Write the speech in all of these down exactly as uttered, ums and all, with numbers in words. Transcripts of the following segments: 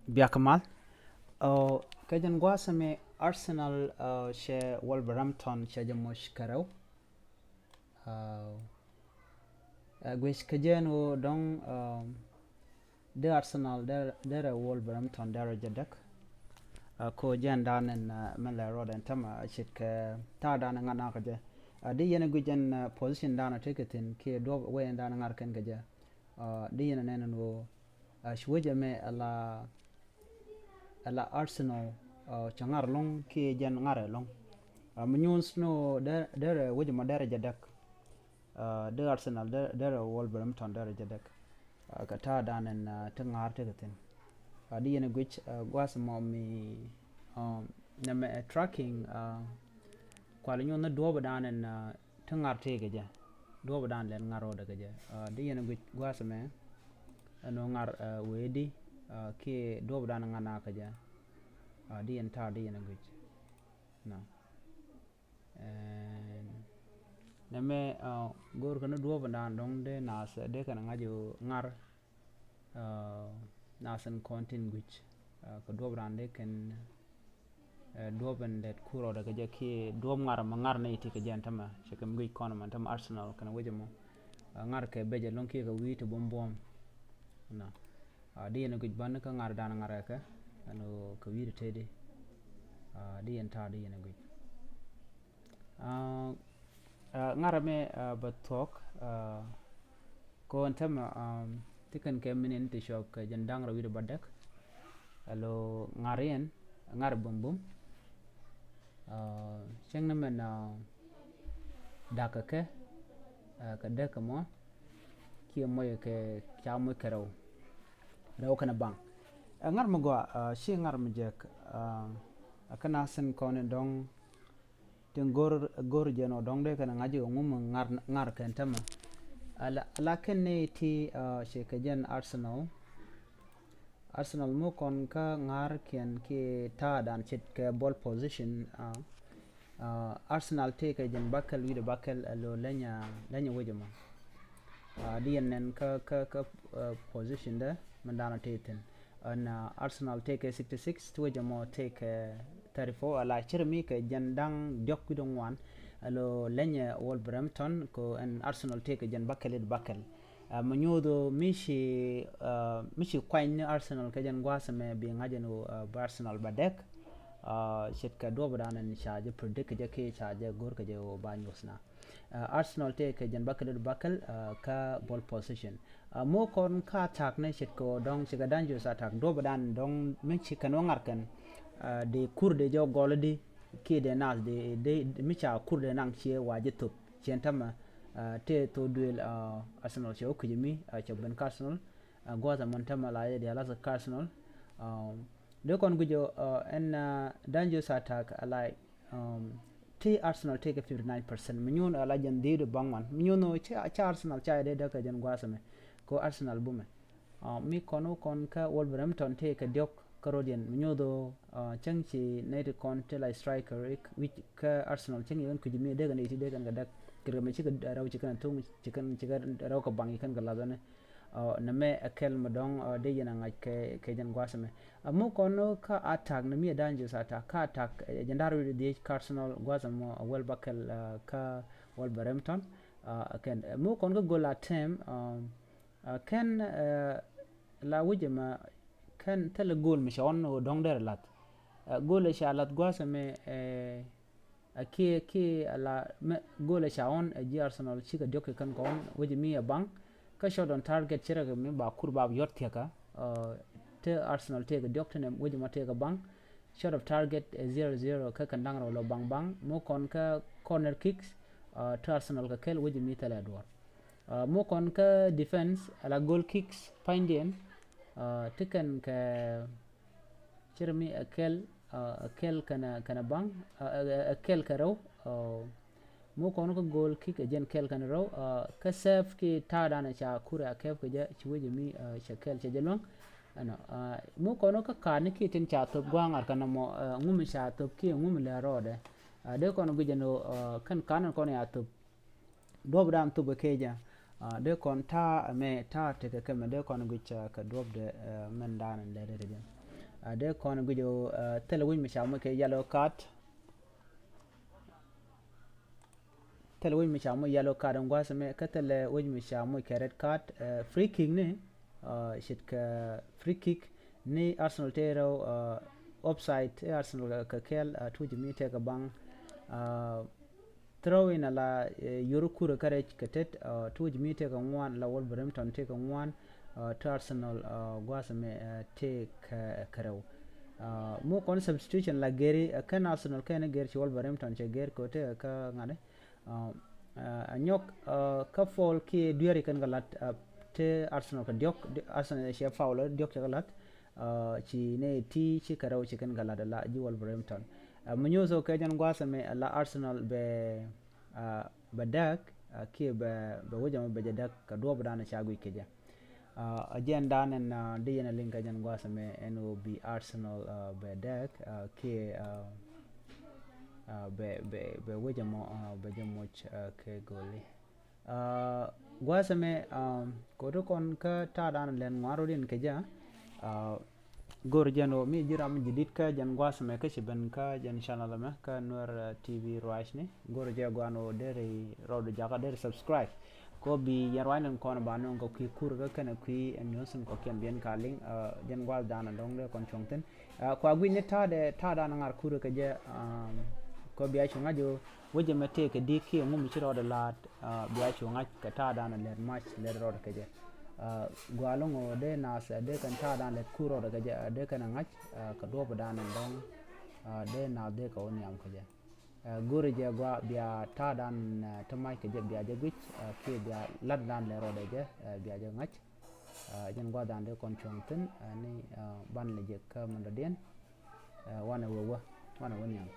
Biak mal. Ɔ, kɛ jɛn gua̱a̱th ɛmɛ Arsenal, ɔ, cɛ Wolverhampton cɛ jɛ moc kɛ rɛw. Ɔ, ɛ, guic kɛ jɛn ɣöö dɔ̱ŋ, ɔ, dee Arsenal dee, dee rɛ Wolverhampton dee rɛ jɛ däk. Ɔ, ko jɛn dan ɛn, ɔ, mɛ lɛ rɔɔdɛ ɛn tämɛ, ɔ, ce̱tkɛ ta̱a̱ dan ɛ ŋa̱t nakä jɛ. Ɔ, dee yɛn ɛ guic ɛn, ɔ, position dan ɔ tekɛ thi̱n kiɛ duɔ̱ɔ̱p wee ɛn dan ɛ ŋa̱r kɛn kɛ jɛ. Ɔ, dee yɛn ɛ nɛn ɛn ɣöö, ɔ, ci wec ɛmɛ ala ala Arsenal, ɔ, cɛ ŋa̱r ɛlɔ̱ŋ kiɛ jɛn ŋa̱r ɛlɔ̱ŋ. Ɔ, mi nyuuth ni ɣöö dee, dee rɛ wec ɛmɔ dee rɛ jɛ däk. Ɔ, dee Arsenal dee, dee rɛ Wolverhampton dee rɛ jɛ däk. Ɔ, kɛ ta̱a̱ dan ɛn, ɔ, ti ŋa̱r tekɛ thi̱n. Ɔ, dee yɛn ɛ guic, ɔ, gua̱a̱th ɛmɔ mi, ɔ, nɛmɛ ɛ tracking, ɔ, kual nyuuth ni duɔ̱ɔ̱p dan ɛn, ɔ, ti ŋa̱r tëëkɛ jɛ. Duɔ̱ɔ̱p dan lɛn ŋa̱r rɔɔdɛ kɛ jɛ. Ɔ, dee yɛn ɛ guic gua̱a̱th ɛmɛ ɛn ɣöö ŋa̱r, ɔ, wee di, ɔ, kiɛ duɔ̱ɔ̱p dan ŋa̱r nakä jɛ. Ɔ, dee yɛn ta̱a̱ dee yɛn ɛ guic. Nɔ. Ɛn, nɛmɛ, ɔ, go̱o̱r kɛn duɔ̱ɔ̱p dan dɔ̱ŋ dee naath, ɛ, dee kɛn ŋa̱c ɣöö ŋa̱r, ɔ, naath in kɔn tin guic, ɔ, kɛ duɔ̱ɔ̱p dan dee kɛn, ɛ, duɔ̱ɔ̱p in lɛt kur rɔɔdɛ kɛ jɛ kiɛ duɔ̱ɔ̱p ŋa̱r mɛ ŋa̱r nɛy ti kɛ jɛ ɛn tämɛ, cɛ kɛ mi guic kɔn mɛ ɛn tämɛ Arsenal kɛn wec ɛmɔ. Ɛ, ŋa̱r kɛ becɛ ɛlɔ̱ŋ kiɛ kɛ wi̱i̱ ti buɔ̱m buɔ̱m. Nɔ. Ɔ, dee yɛn ɛ guic bä ni kä ŋa̱r dan ŋa̱r ɛ kɛ, ɛn ɣöö kɛ wi̱i̱ ti tëëdi. Ɔ, dee yɛn ta̱a̱ dee yɛn ɛ guic. Aa, aa, ŋa̱r ɛmɛ, aa, bɛ thuɔ̱k, aa, kɔn tämɛ, aa, ti kɛn kɛ minin ti cuɔp kɛ jɛn da̱ŋ rɛw wi̱cdɛ bädäk. Alo ŋa̱r yɛn, ŋa̱r bumbum. Aa, cäŋ ni mɛn, aa, da̱k kɛ kɛ, aa, kɛ däk kɛ mɔ, kiɛ mɔc kɛ ca moc kɛ rɛw. Rɛw kɛn baŋ. Aa, ŋa̱r mi gɔaa, aa, ci ŋa̱r mi jek, aa, aa, kɛn a sin kɔn in dɔ̱ŋ tin go̱r, go̱r jɛn ɔ dɔ̱ŋ dee kɛn ŋa̱c i̱ ŋum ŋa̱r, ŋa̱r kɛn tämɛ. Ala, ala kɛn ni ti, aa, cɛ kɛ jɛn Arsenal. Arsenal mu kɔn kä ŋa̱r kiɛn ki ta̱a̱ dan ce̱tkɛ ball position, aa, aa, Arsenal tëë kɛ jɛn bäkɛl wi̱cdɛ bäkɛl alo lɛnyɛ, lɛnyɛ wec ɛmɔ. Aa, di yɛn nɛn kä, kä, kä, aa, position dɛ mɛn dan ɔ tëë thi̱n. Ɛn, aa, Arsenal tëë kɛ sixty six, ti wec ɛmɔ tëë kɛ thirty four, ala cir mi kɛ jɛn da̱ŋ diɔ̱k wi̱cdɛ ŋuan, alo lɛnyɛ Wolverhampton, ko ɛn Arsenal tëë kɛ jɛn bäkɛl wi̱cdɛ bäkɛl. Aa, mi nyuuth ɣöö mi ci, aa, mi ci kuany ni Arsenal kɛ jɛn gua̱a̱th ɛmɛ bi ŋa̱c ɛn ɣöö, aa, bä Arsenal bä dɛk. Aa, ce̱tkɛ duɔ̱ɔ̱p dan ɛn ca jɛ predict kɛ jɛ kiɛ ca jɛ go̱r kɛ jɛ ɣöö ba nyuuth na. Aa, Arsenal tëë kɛ jɛn bäkɛl wi̱cdɛ bäkɛl, aa, kä ball position. Aa, mu kɔn kä attack ni ce̱tkɛ ɣöö dɔ̱ŋ cikɛ dangerous attack. Duɔ̱ɔ̱p dan dɔ̱ŋ mi ci kɛn wä ŋa̱r kɛn, aa, dee kur dee jɔk gɔl di kiɛ dee naath dee, dee, mi ca kur dee naŋ ciɛ wa jɛ thop. Ciɛn tämɛ, aa, tëë thok duëël, aa, Arsenal cɛ wä kui̱c mi, aa, cɛ ben kä Arsenal. Aa, gua̱a̱th ɛmɔn tämɛ la jɛ diaal lath kä Arsenal. Aa, dee kɔn guic ɣöö, aa, ɛn, aa, dangerous attack, aa, like, um, ti Arsenal tëë kɛ fifty nine percent. Mi nyuun ala jɛn dhi̱i̱t baŋ wan. Mi nyuun ɣöö ca, ca Arsenal ca dee däk kɛ jɛn gua̱a̱th ɛmɛ. Ko Arsenal bumɛ. Aa, mi kɔn wä kɔn kä Wolverhampton tëë kɛ diɔ̱k kä rɔ̱diɛn. Mi nyuuth ɣöö, aa, cäŋ ci nɛy ti kɔn ti la striker wi̱c kä Arsenal cäŋ yɛ kɛn kui̱c mi dee kɛn iti dee kɛn kɛ däk. Kɛ rɛ mɛ cikɛ rɛw ci kɛn thuk ci kɛn, ci kɛn rɛw kɛ baŋ ci kɛn kɛ lath ɛn. Aa, nɛmɛ ɛ kɛl mi dɔ̱ŋ, aa, dee yɛn a ŋa̱c kɛ, kɛ jɛn gua̱a̱th ɛmɛ. Aa, mu kɔn kä attack, nɛmɛ ɛ dangerous attack, kä attack, ɛ, jɛn da̱r wi̱cdɛ dhiec kä Arsenal gua̱a̱th ɛmɔ, aa, wäl bäkɛl, aa, kä Wolverhampton. Aa, kɛn, ɛ, mu kɔn kä goal attempt, aa, aa, kɛn, ɛ, la wi̱c ɛmɛ kɛn thilɛ goal mi cɛ ɣɔn ɣöö dɔ̱ŋ derɛ la̱th. Aa, goal ɛ ca la̱th gua̱a̱th ɛmɛ, ɛ, Ɛ kiɛ, kiɛ ala mɛ go̱o̱lɛ ca ɣɔn ɛ ji̱ Arsenal cikɛ diɔ̱k kɛ kɛn kɔn wec mi ɛ baŋ. Kä shot on target ci rɛ kɛ mi ba kur ba yɔt thiäkä. Ɛ, te Arsenal tëëkɛ diɔ̱k te nɛ wec mɔ tëëkɛ baŋ. Shot of target ɛ zero zero kä kɛn da̱ŋ rɛw lɔ baŋ baŋ. Mɔ kɔn kä corner kicks, ɛ, te Arsenal kɛ kɛl wec mi thilɛ duɔ̱ɔ̱r. Ɛ, mɔ kɔn kä defense ala goal kicks pa̱nydiɛn, ɛ, te kɛn kɛ Cir mi ɛ kɛl, ɛ, ɛ kɛl kɛnɛ, kɛnɛ baŋ, ɛ, ɛ, ɛ kɛl kɛ rɛw, ɛ, mɔ kɔn kä goal kick ɛ jɛn kɛl kɛnɛ rɛw, ɛ, kä save ki ta̱a̱ danɛ ca kurɛ a kɛp kɛ jɛ ci wec mi, ɛ, cɛ kɛl cɛ jɛ luäŋ. Ɛnɔ, ɛ, mɔ kɔn kä ka̱a̱t ni ki tin ca thop gua̱a̱ŋ ar kɛnɛ mɔ, ɛ, ŋumi ca thop ki ŋumi lɛ rɔɔdɛ. Ɛ, dee kɔn guic ɛn ɣöö, ɛ, kɛn ka̱a̱t ni kɔn ya thop. Duɔ̱p dan thupɛ kecä, ɛ, dee kɔn ta̱a̱ ɛmɛ ta̱a̱ tekɛ kɛmɛ dee kɔn guic, ɛ, kɛ duɔ̱p dee, ɛ, mɛn dan ɛn lɛ dee kɛ jɛ. Dee kɔn guic ɣöö thilɛ wec mi ca moc kɛ yellow card. Thilɛ wec mi ca moc yellow card ɛn gua̱a̱th ɛmɛ, kä thilɛ wec mi ca moc kɛ red card. Free kick ni, ce̱tkɛ free kick ni Arsenal tëë rɛw, offside i̱ Arsenal kɛ kɛl, tuuc mi tëë kɛ baŋ. Throw in ala yoro kurɛ kä rɛc kɛ tet, tuuc mi tëë kɛ ŋuan la Wolverhampton tëë kɛ ŋuan, ti Arsenal gua̱a̱th ɛmɛ tëë kɛ rɛw. Mu kɔn substitution la geri kɛn Arsenal kɛn geri ci Wolverhampton cɛ geri kɛ tëë kɛ ŋa̱ni. Ɛ nyɔk kä foul kiɛ dueeri kɛn kɛ la̱t, te Arsenal kɛ diɔ̱k, Arsenal cɛ foul diɔ̱k cɛ kɛ la̱t. Ci nɛ ti ci kɛ rɛw ci kɛn kɛ la̱t la ji̱ Wolverhampton. Mi nyuuth kɛ jɛn gua̱a̱th ɛmɛ la Arsenal bɛ bɛ dääk kiɛ bɛ bɛ wec ɛmɔ bɛ jɛ dääk kɛ duɔ̱ɔ̱p dan ca guic kɛ jɛ. Ɛ jɛn dan ɛn di yɛn a liŋ kɛ jɛn gua̱a̱th ɛmɛ ɛn ɣöö bi Arsenal bɛ dääk kiɛ bɛ bɛ bɛ wec ɛmɔ bɛ jɛ moc kɛ goli. Gua̱a̱th ɛmɛ koti kɔn kä ta̱a̱ dan lɛn ŋuan rot in kɛ jɛ. Go̱r jɛn ɣöö mi ji̱ ram ji̱ di̱t kä jɛn gua̱a̱th ɛmɛ kä ci ben kä jɛn channel ɛmɛ kä Nuer T V ruacni. Go̱r jɛ gua̱a̱n ɣöö deri rɔɔdu jakä deri subscribe. Kɔ bi yɛn ruacni kɔn ba nöŋ kɛ kui̱ kur kä kɛnɛ kui̱ ɛn nyuɔ̱th in kɔ̱kiɛn biɛn ka liŋ. Jɛn gua̱a̱th dan dɔ̱ŋ dee kɔn cuɔ̱ŋ thi̱n. Kua gui̱cni ta̱a̱dɛ ta̱a̱ dan ŋa̱r kur kä jɛ. Kɔ bia cu ŋa̱c ɣöö wecɛ mɛ tëëkɛ di̱k kiɛ ŋum ci rɔɔdɛ la̱a̱t. Bia cu ŋa̱c kɛ ta̱a̱ dan lɛt mac lɛt rɔɔdɛ kä jɛ. Gua̱a̱ lo̱ŋ ɣöö dee naath dee kɛn ta̱a̱ dan lɛt kur rɔɔdɛ kä jɛ dee kɛn ɛ ŋa̱c kɛ duɔ̱ɔ̱p dan ɛn dɔ̱ŋ. Dee naath dee kɛ wä nhiam kä jɛ. Go̱ri jɛ gua bia ta̱a̱ dan ti mac kɛ jɛ bia jɛ guic kiɛ bia lat dan lɛ rɔɔdɛ jɛ bia jɛ ŋa̱c. Jɛn gua dan dee kɔn cuɔ̱ŋ thi̱n ni ban lɛ jɛ kä mɛn dɔ̱diɛn. Wanɛ wee wä wanɛ wä nhiam.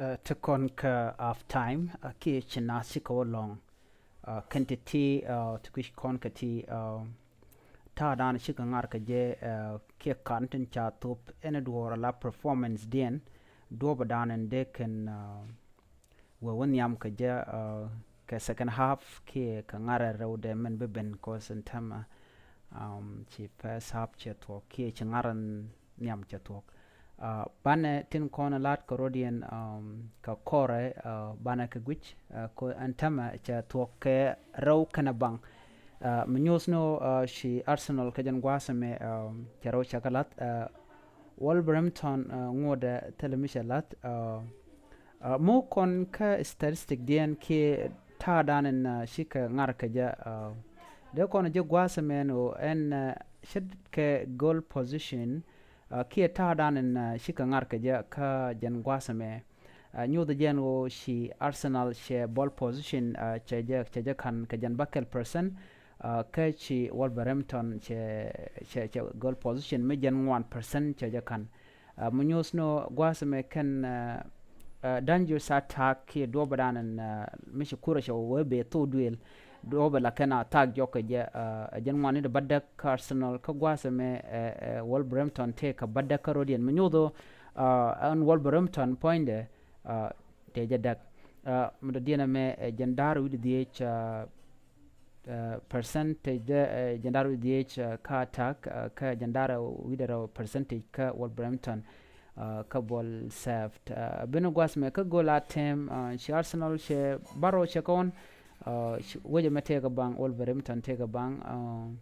Ɛ, ti kɔn kä half time, ɛ, kiɛ ci naath cikɛ wä lɔ̱ŋ. Ɛ, kɛn ti ti, ɛ, ti kui̱c kɔn kɛ ti, ɛ, ta̱a̱ da̱a̱n cikɛ ŋa̱r kɛ jɛ, ɛ, kiɛ kan tin ca thop ɛn duɔ̱ɔ̱r ala performance diɛn, duɔ̱ɔ̱p da̱a̱n in dee kɛn, ɛ, wee wä nhiam kɛ jɛ, ɛ, kɛ second half kiɛ kɛ ŋa̱rɛ rɛwdɛ mɛn bi ben kɔs in tɛmɛ, um, ci first half cɛ thuɔ̱k kiɛ ci ŋa̱rɛ nhiam cɛ thuɔ̱k. Ɛ, banɛ tin kɔn lat kɛ rɔ̱diɛn, um, kɛ kɔrɛ, ɛ, banɛ kɛ guic, ɛ, kɔ ɛn tämɛ cɛ thuɔ̱k kɛ rɛw kɛnɛ baŋ. Ɛ, mi nyuɔ̱th ni ɣöö, ɛ, ci Arsenal kɛ jɛn gua̱a̱th ɛmɛ, ɛ, cɛ rɛw cɛ kɛ la̱th, ɛ, Wolverhampton, ɛ, ŋuɔ̱tdɛ thilɛ mi cɛ la̱th, ɛ, ɛ, mi kɔn kä statistic diɛn kiɛ ta̱a̱ da̱a̱n in, ɛ, cikɛ ŋa̱r kɛ jɛ, ɛ, dee kɔn jɛ gua̱a̱th ɛmɛ ni ɣöö ɛn, ɛ, ce̱tkɛ goal position, ɛ, kiɛ ta̱a̱ da̱a̱n in, ɛ, cikɛ ŋa̱r kɛ jɛ kä jɛn gua̱a̱th ɛmɛ. Ɛ, nyuuth jɛn ɣöö ci Arsenal cɛ ball position, ɛ, cɛ jɛ, cɛ jɛ ka̱n kɛ jɛn bäkɛl percent, ɛ, kä ci Wolverhampton cɛ, cɛ, cɛ goal position mi jɛn ŋuan percent cɛ jɛ ka̱n. Ɛ, mi nyuuth ni ɣöö gua̱a̱th ɛmɛ kɛn, ɛ, ɛ, dangerous attack kiɛ duɔ̱ɔ̱p da̱a̱n in, ɛ, mi ci kurɛ cɛ wee bee thok duëël. Duɔ̱ɔ̱p la kɛn attack jɔk kɛ jɛ, ɛ, ɛ jɛn ŋuan ni di bädäk kä Arsenal kä gua̱a̱th ɛmɛ, ɛ, ɛ, Wolverhampton tëë kɛ bädäk kä rɔ̱diɛn. Mi nyuuth ɣöö, ɛ, ɛn Wolverhampton puɔ̱nydɛ, ɛ, tëë jɛ däk. Ɛ, mi dɔ̱diɛn ɛmɛ, ɛ, jɛn da̱r wi̱cdɛ dhieec, ɛ, ɛ, percentage, ɛ, jɛn da̱r wi̱cdɛ dhieec, ɛ, kä attack, ɛ, kä jɛn da̱r wi̱cdɛ rɛw percentage kä Wolverhampton, ɛ, kä ball saved. Ɛ, ben gua̱a̱th ɛmɛ kä goal attempt, ɛ, ci Arsenal cɛ bärɔw cɛ kɔn, ɛ, ci, wecɛ mɛ tëëkɛ baŋ, Wolverhampton tëëkɛ baŋ, ɛ,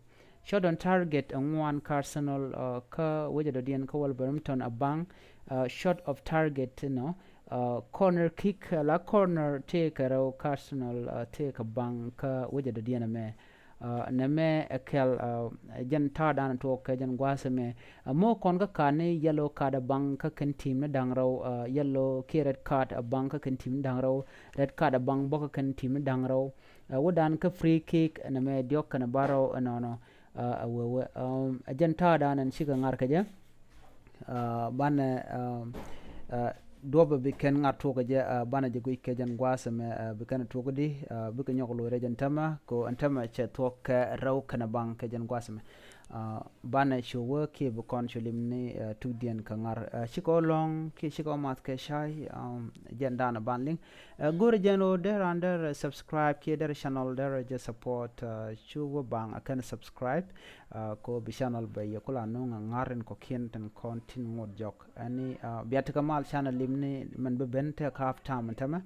shot on target ɛ ŋuan kä Arsenal, ɛ, kä wecɛ dɔ̱diɛn kä Wolverhampton ɛ baŋ, ɛ, shot of target, you know, ɛ, corner kick, ɛ, la corner tëëkɛ rɛw kä Arsenal, ɛ, tëëkɛ baŋ kä wecɛ dɔ̱diɛn ɛmɛ. Ɛ, nɛmɛ ɛ kɛl, ɛ, jɛn ta̱a̱ da̱a̱n tuɔɔk kɛ jɛn gua̱a̱th ɛmɛ. Ɛ, mɔ kɔn kä ka̱n ni yellow card ɛ baŋ kä kɛn team ni da̱ŋ rɛw, ɛ, yellow kiɛ red card ɛ baŋ kä kɛn team ni da̱ŋ rɛw, red card ɛ baŋ bä kä kɛn team ni da̱ŋ rɛw. Ɛ, wä da̱a̱n kä free kick, ɛ, nɛmɛ diɔ̱k kɛn ɛ bärɔw, ɛ, ɛnɔnɔ. Ɛ, ɛ wee wee, um, ɛ jɛn ta̱a̱ da̱a̱n ɛn cikɛ ŋa̱r kɛ jɛ. Ɛ, banɛ, ɛ, ɛ, duɔ̱pɛ bi kɛn ŋa̱r tuɔk kɛ jɛ, ɛ, banɛ jɛ guic kɛ jɛn gua̱a̱th ɛmɛ, ɛ, bi kɛn tuɔk di, ɛ, bikɛ nyɔk lo̱c rɛy jɛn tämɛ, kɛ ɣöö ɛn tämɛ cɛ thuɔ̱k kɛ rɛw kɛnɛ baŋ kɛ jɛn gua̱a̱th ɛmɛ. Ɛ, banɛ ci wee kiɛ bi kɔn cu lim ni, ɛ, tukdiɛn kɛ ŋa̱r. Ɛ, cikɛ wä lɔ̱ŋ kiɛ cikɛ wä math kɛ cay, ɛ, jɛn da̱a̱n ɛ ban liŋ. Ɛ, go̱rɛ jɛn ɣöö derɛ raan derɛ subscribe kiɛ derɛ channel derɛ jɛ support, ɛ, cu wä baŋ ɛ kɛn subscribe. Ɛ, kɛ ɣöö bi channel bɛ yɛ kula nuŋ ɛ ŋa̱r in kɔ̱kiɛn tin kɔn tin ŋot jɔk. Ɛni, ɛ, bia tekɛ mal channel lim ni mɛn bi ben tekɛ half time ɛn tämɛ.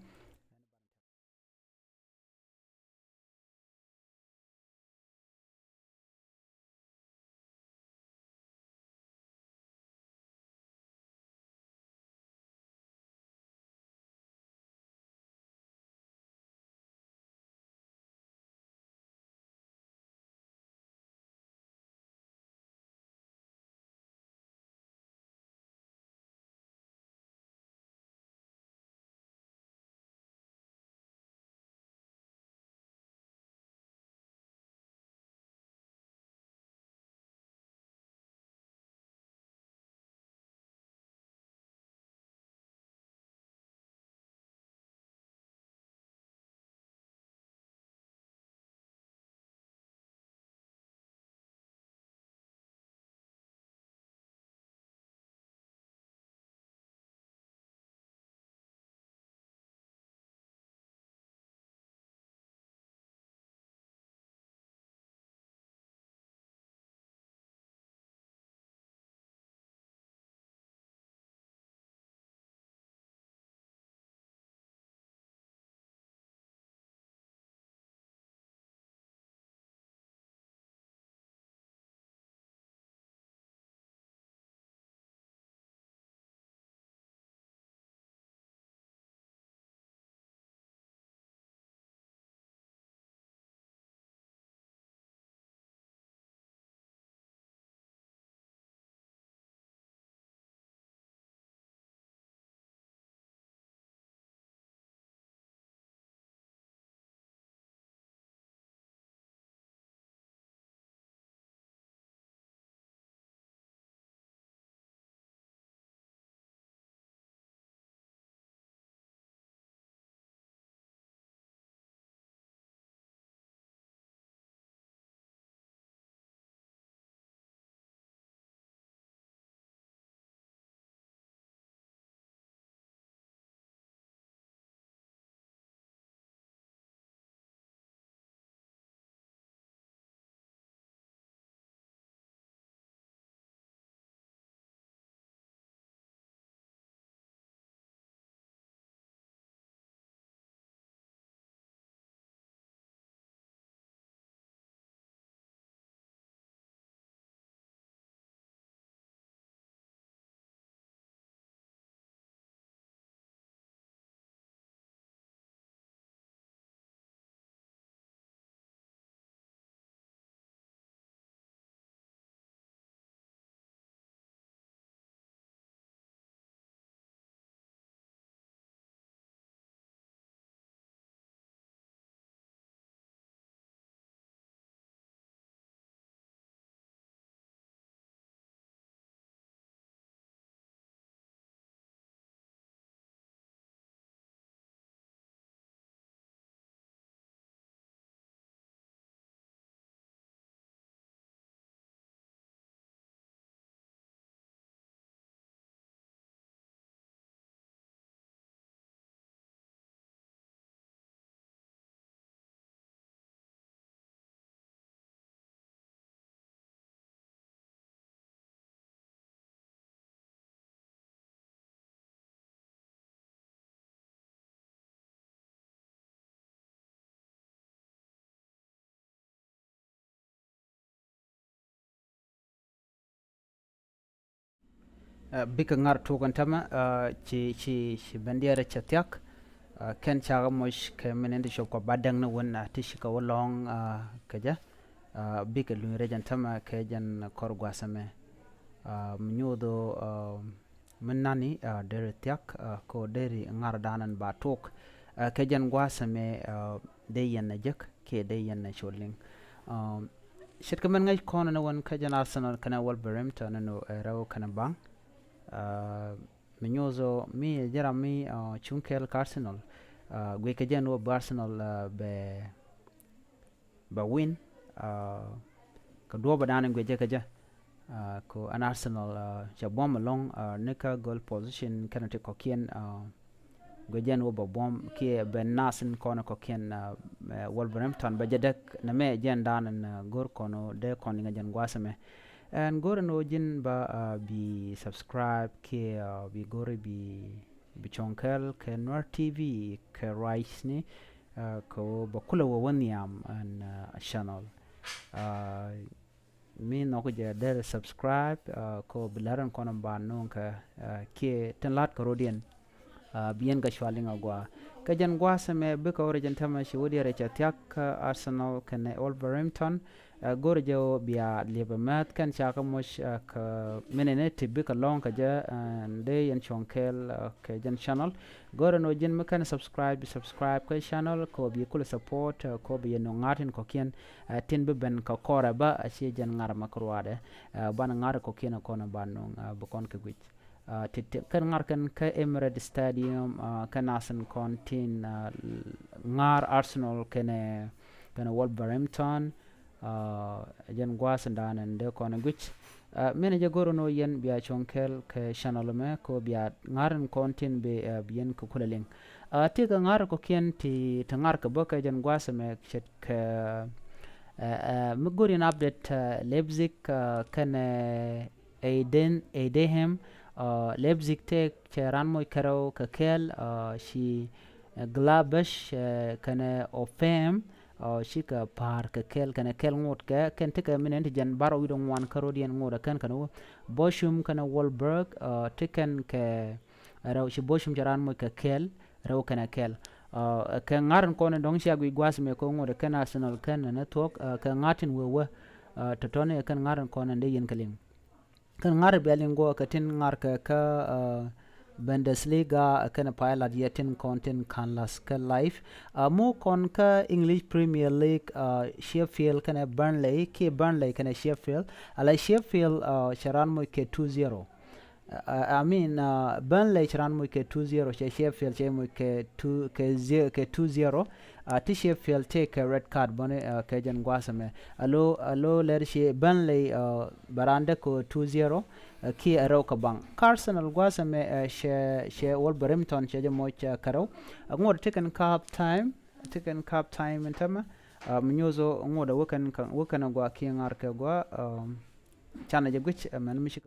Ɛ, bikɛ ŋar tuuk ɛn tämɛ, ɛ, ci, ci, ci ben diɛɛrɛ cɛ thiak. Ɛ, kɛn cakɛ moc kɛ min in ti cop kɔ ba däŋ ni wän, ɛ, ti ci kɛ wä lɔ̱ŋ, ɛ, kɛ jɛ. Ɛ, bikɛ luny rɛc ɛn tämɛ kɛ jɛn kɔr gua̱a̱th ɛmɛ. Ɛ, mi nyuuth ɣöö, ɛ, mi nani, ɛ, deri thiak, ɛ, kɛ ɣöö deri ŋar danɛn ba tuuk. Ɛ, kɛ jɛn gua̱a̱th ɛmɛ, ɛ, dee yɛn ɛ jek kiɛ dee yɛn ɛ col liŋ. Ɛ, ce̱tkɛ min ŋäc kɔn ni wän kä jɛn Arsenal kɛnɛ Wolverhampton ni nɔ ɛ rɛw kɛnɛ baŋ. Ɛ, mi nyuuth ɣöö mi ɛ jɛ ram mi, ɛ, cuŋ kɛɛl kä Arsenal. Ɛ, guic kɛ jɛn ɣöö bi Arsenal, ɛ, bɛ, bɛ win. Ɛ, kɛ duɔ̱ɔ̱p ɛ da̱a̱n in guic jɛ kɛ jɛ. Ɛ, kɛ ɣöö ɛn Arsenal, ɛ, cɛ buɔ̱m ɛlɔ̱ŋ, ɛ, ni kä goal position kɛnɛ ti kɔ̱kiɛn, ɛ, guic jɛn ɣöö bɛ buɔ̱m kiɛ bɛ nath in kɔn kɔ̱kiɛn, ɛ, ɛ, Wolverhampton bɛ jɛ däk nɛmɛ jɛn da̱a̱n in, ɛ, go̱r kɔn ɣöö dee kɔn liŋ ɛ jɛn gua̱a̱th ɛmɛ. Ɛn go̱r ɛn ɣöö ji̱n ba, ɛ, bi subscribe kiɛ, ɛ, bi go̱r bi, bi cuɔ̱ŋ kɛɛl kɛ Nuer T V kɛ ruacni, ɛ, kɛ ɣöö bɛ kulɛ wä wä nhiam ɛn, ɛ, channel. Ɛ, mi nhɔk jɛ deri subscribe, ɛ, kɛ ɣöö bi lär ɛn kɔn ba nööŋ kɛ, ɛ, kiɛ tin la̱t kɛ rɔ̱diɛn. Ɛ, bi yɛn kɛ cua liŋ agua. Kɛ jɛn gua̱a̱th ɛmɛ bikɛ wä rɛc ɛn tämɛ ci wä diɛɛrɛ cɛ thiak kä Arsenal kɛnɛ Wolverhampton. Ɛ, go̱rɛ jɛ ɣöö bia liɛpɛ mɛth kɛn ca kä moc, ɛ, kɛ minute ti bikɛ lɔ̱ŋ kɛ jɛ, ɛ, dee yɛn cuɔ̱ŋ kɛɛl, ɛ, kɛ jɛn channel. Go̱rɛ ni ɣöö ji̱n mi kɛn subscribe, subscribe kɛ channel kɛ ɣöö bi kulɛ support, ɛ, kɛ ɣöö bi yɛn nööŋ ŋa̱t in kɔ̱kiɛn, ɛ, tin bi ben kɛ kɔrɛ bä, ɛ, ci jɛn ŋa̱r mɛ kɛ ruaadɛ, ɛ, banɛ ŋa̱r kɔ̱kiɛn ɛ kɔn ɛ ba nööŋ, ɛ, bi kɔn kɛ guic. Ɛ, ti, ti, kɛn ŋa̱r kɛn kä Emirates Stadium, ɛ, kɛn nath in kɔn tin, ɛ, ŋa̱r Arsenal kɛnɛ, kɛnɛ Wolverhampton, ɛ, jɛn gua̱a̱th in da̱a̱n in dee kɔn ɛ guic. Ɛ, min ɛ jɛ go̱r ni ɣöö yɛn bia cuɔ̱ŋ kɛɛl kɛ channel mɛ kɛ ɣöö bia ŋa̱r in kɔn tin bi, ɛ, bi yɛn kɛ kulɛ liŋ. Ɛ, ti kɛ ŋa̱r kɔ̱kiɛn ti, ti ŋa̱r kɛ bä kɛ jɛn gua̱a̱th ɛmɛ ce̱tkɛ, ɛ, ɛ, mi go̱r yɛn update, ɛ, Leipzig, ɛ, kɛnɛ Eiden, Heidenheim, ɛ, Leipzig tëë cɛ raan moc kärɛw kɛ kɛɛl, ɛ, ci, ɛ, Gladbach, ɛ, kɛnɛ Hoffenheim, ɛ, cikɛ pa̱a̱r kɛ kɛɛl kɛnɛ kɛɛl ŋot kɛ kɛn tekɛ min ɛn ti jɛn bar wi̱cdɛ ŋuan kä rɔ̱diɛn ŋot ɛ kɛn kɛn wä Bochum kɛnɛ Wolfsburg, ɛ, ti kɛn kɛ rɛw ci Bochum cɛ raan moc kɛ kɛɛl rɛw kɛnɛ kɛɛl. Ɛ, kɛ ŋa̱r in kɔn in dɔ̱ŋ cia guic gua̱a̱th mëë kɛ ŋot ɛ kɛn Arsenal kɛn ɛn ɛ thuɔ̱k, ɛ, kɛ ŋa̱r tin wee wä, ɛ, tɔ̱tɔ̱ni ɛ kɛn ŋa̱r in kɔn in dee yɛn kɛ liŋ. Kɛn ŋa̱r bia liŋ guɔ kɛ tin ŋa̱r kɛ kä, ɛ, Bundesliga, ɛ, kɛn pay lat yɛ tin kɔn tin ka̱n la̱th kɛ live. Ɛ, mu kɔn kä English Premier League, ɛ, Sheffield kɛnɛ Burnley, kiɛ Burnley kɛnɛ Sheffield. Ala Sheffield, ɛ, cɛ raan moc kɛ two zero. Ɛ, ɛ, I mean, ɛ, Burnley cɛ raan moc kɛ two zero, cɛ Sheffield cɛ moc kɛ two, kɛ ze-, kɛ two zero. Ɛ, ti Sheffield tëë kɛ red card bäni, ɛ, kɛ jɛn gua̱a̱th ɛmɛ. Alo, alo lɛr ci Burnley, ɛ, bɛ raan däk kɛ two zero, ɛ, kiɛ ɛ rɛw kɛ baŋ. Kä Arsenal gua̱a̱th ɛmɛ, ɛ, cɛ, cɛ Wolverhampton cɛ jɛ moc, ɛ, kɛ rɛw. Ɛ, ŋot ti kɛn half time, ti kɛn half time in tämɛ. Ɛ, mi nyuuth ɣöö ŋot ɛ wä kɛn, wä kɛn ɛ gua kiɛ ŋa̱r kɛ gua, ɛ, canɛ jɛ guic, ɛ, mɛn mi ci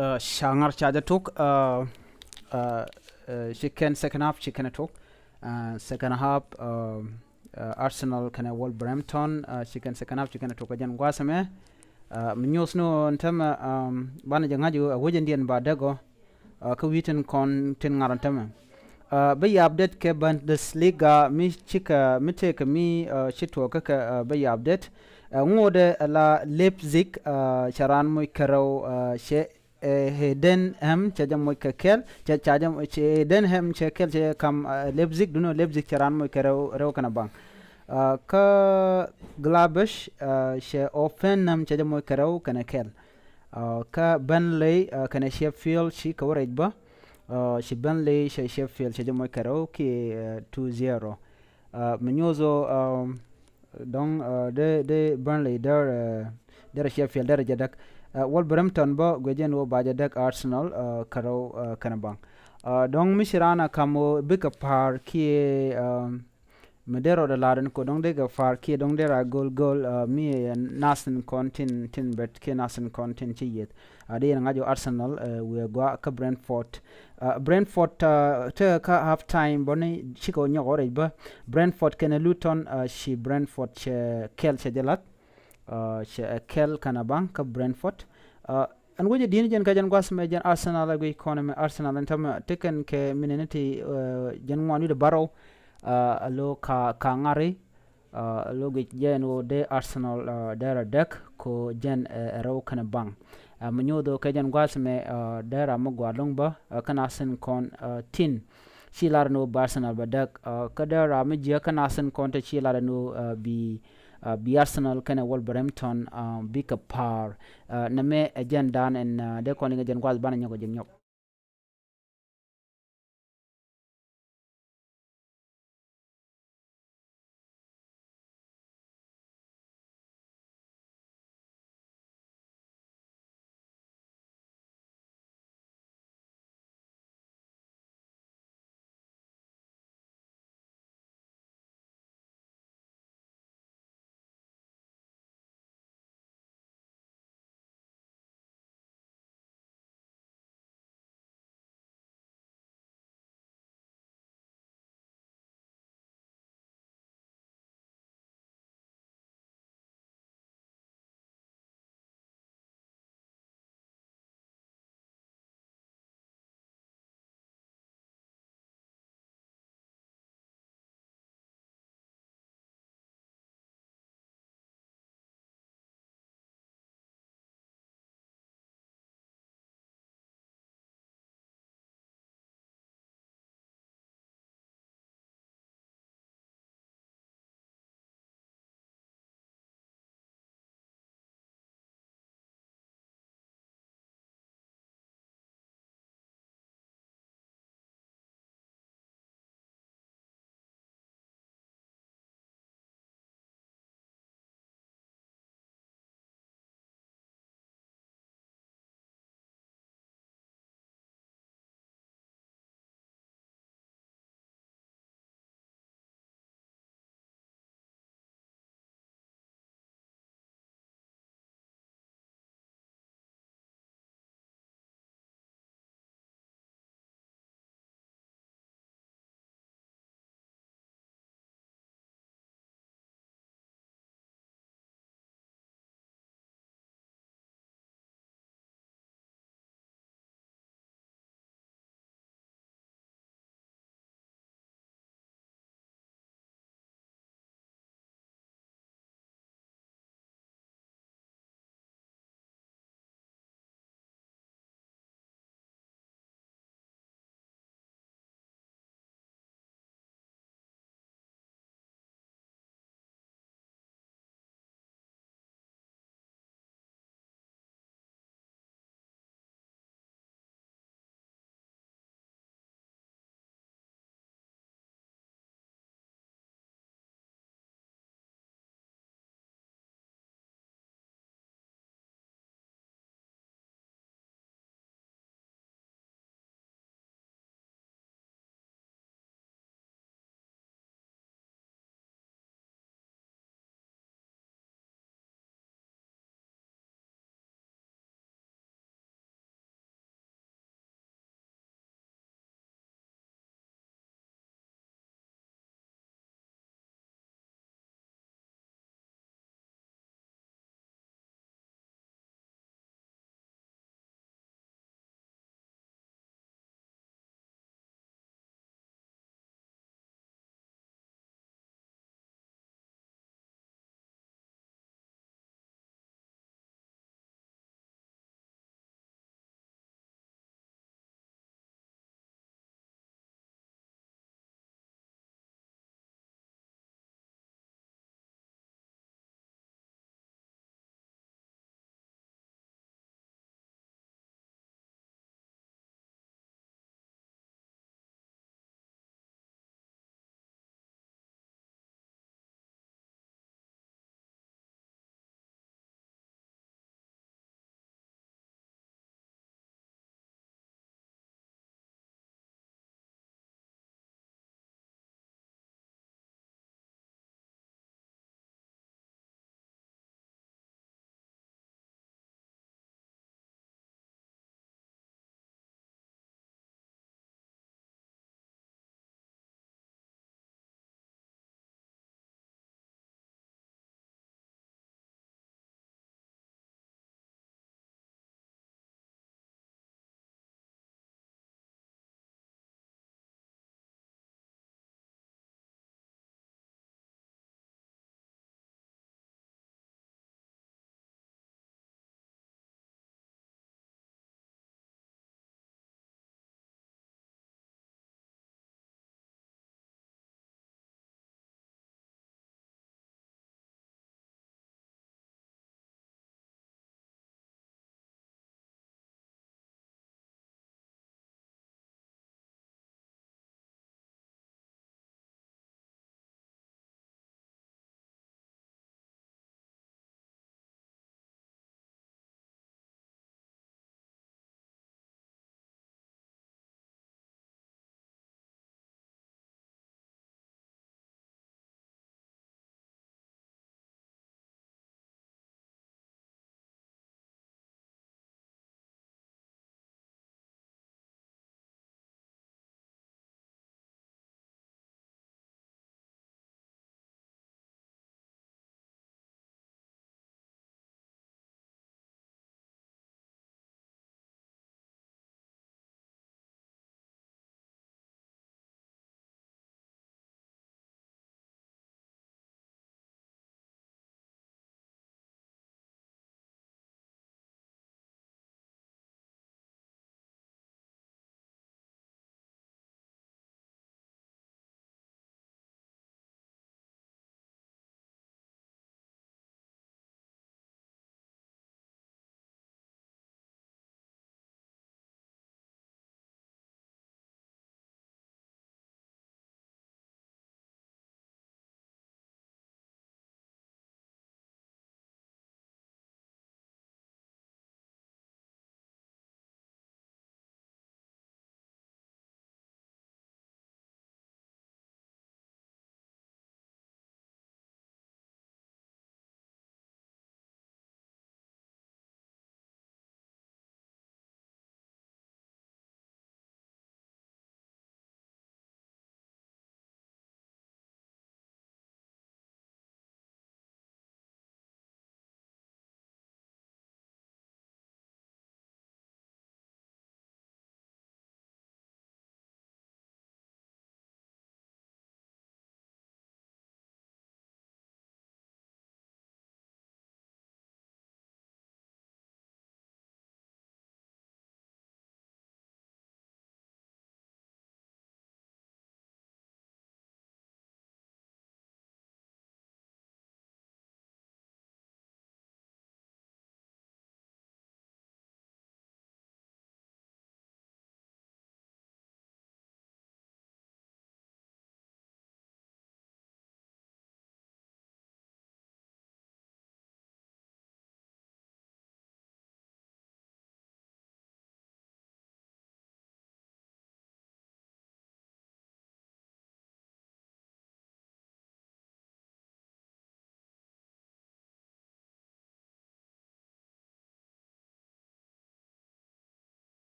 Ca ŋar ca jɛ tok. Ci kɛn second half ci kɛn tok. Second half, Arsenal kɛnɛ Wolverhampton, ci kɛn second half ci kɛn tok kɛ jɛn gua̱a̱th ɛmɛ. Mi nyuɔth ni ɣöö ɛn tämɛ banɛ jɛ ŋa̱c ɣöö a wecɛ ndiɛn ba däk ɔ. Kä wi̱i̱ tin kɔn tin ŋar ɛn tämɛ. Bä yɛ update kɛ Bundesliga mi cikɛ mi tëëkɛ mi ci tuɔɔk kä kɛ bä yɛ update. Ŋotdɛ la Leipzig, cɛ raan moc kärɛw, cɛ Heidenheim cɛ jɛ moc kɛ kɛl, cɛ ca jɛ cɛ Heidenheim cɛ kɛl cɛ kam Leipzig, dunɔ Leipzig cɛ raan moc kɛ rɛw rɛw kɛnɛ baŋ. Kä Gladbach cɛ Hoffenheim cɛ jɛ moc kɛ rɛw kɛnɛ kɛl. Kä Burnley kɛnɛ Sheffield ci kɛ wä rɛc bä. Ci Burnley cɛ Sheffield cɛ jɛ moc kɛ rɛw kiɛ two zero. Mi nyuɔth ɔ dɔ̱ŋ dee dee Burnley derɛ derɛ Sheffield derɛ jɛ däk. Wolverhampton bä guic jɛn ɣöö ba jɛ däk Arsenal kärɛw kɛnɛ baŋ. Dɔ̱ŋ mi ci raan a kam ɣöö bikɛ pa̱a̱r kiɛ mi dee rɔɔdɛ la̱r ɛn kɛ dɔ̱ŋ dee kɛ pa̱a̱r kiɛ dɔ̱ŋ dee ra go̱l go̱l mi ɛ nath in kɔn tin tin bɛt kiɛ nath in kɔn tin ci yieth. A dee yɛn ŋa̱c ɣöö Arsenal wiɛ gɔaa kä Brentford. Brentford tekɛ kä half time bä ni cikɛ nyɔk ɣɔrɛc bä. Brentford kɛnɛ Luton, ci Brentford cɛ kɛl cɛ jɛ lath. Cɛ kɛl kɛnɛ baŋ kä Brentford. Ɛn wecɛ di̱n jɛn kä jɛn gua̱th mɛ jɛn Arsenal a guic kɔn mɛ Arsenal ɛn tämɛ tekɛn kɛ minit ni ti jɛn ŋuan wi̱cdɛ bärɔw. A lo ka ka ŋari. Lo guic jɛn ɣöö dee Arsenal derɛ däk ko jɛn ɛ rɛw kɛnɛ baŋ. Mi nyuɔth ɣöö kɛ jɛn gua̱th mɛ derɛ mi gɔaa lo̱ŋ bä kä nath in kɔn tin ci lar ni ɣöö bi Arsenal bɛ däk. Kä derɛ mi jiäk kä nath in kɔn te ci lar ni ɣöö bi bi Arsenal kɛnɛ Wolverhampton bikɛ pa̱a̱r. Nɛmɛ ɛ jɛn dan ɛn dee kɔn iŋɛ jɛn gua̱th banɛ nyɔk ɛ jɛn nyɔk.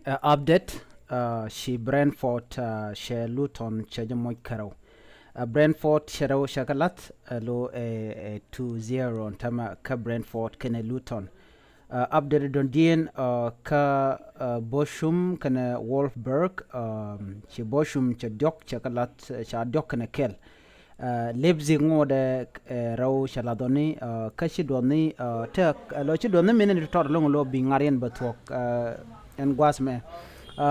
Ɛ update, ɛ, ci Brentford, ɛ, cɛ Luton cɛ jɛ moc kärɛw. Ɛ Brentford cɛ rɛw cɛ kɛ la̱th, ɛ lo ɛ, ɛ two zero tämɛ kä Brentford kɛnɛ Luton. Ɛ update dɔ̱ŋ diɛn, ɛ, kä, ɛ, Bochum kɛnɛ Wolfsburg, ɛ, ci Bochum cɛ diɔ̱k cɛ kɛ la̱th, ɛ, ca diɔ̱k kɛnɛ kɛl. Ɛ Leipzig ŋotdɛ, ɛ, rɛw cɛ la̱th ɔni, ɛ, kä ci duɔthni, ɛ, te, ɛ, lɔ ci duɔthni min in tɔt loŋ lo bi ŋa̱r yɛn bɛ thuɔ̱k, ɛ, ɛn gua̱a̱th mɛ. Ɛ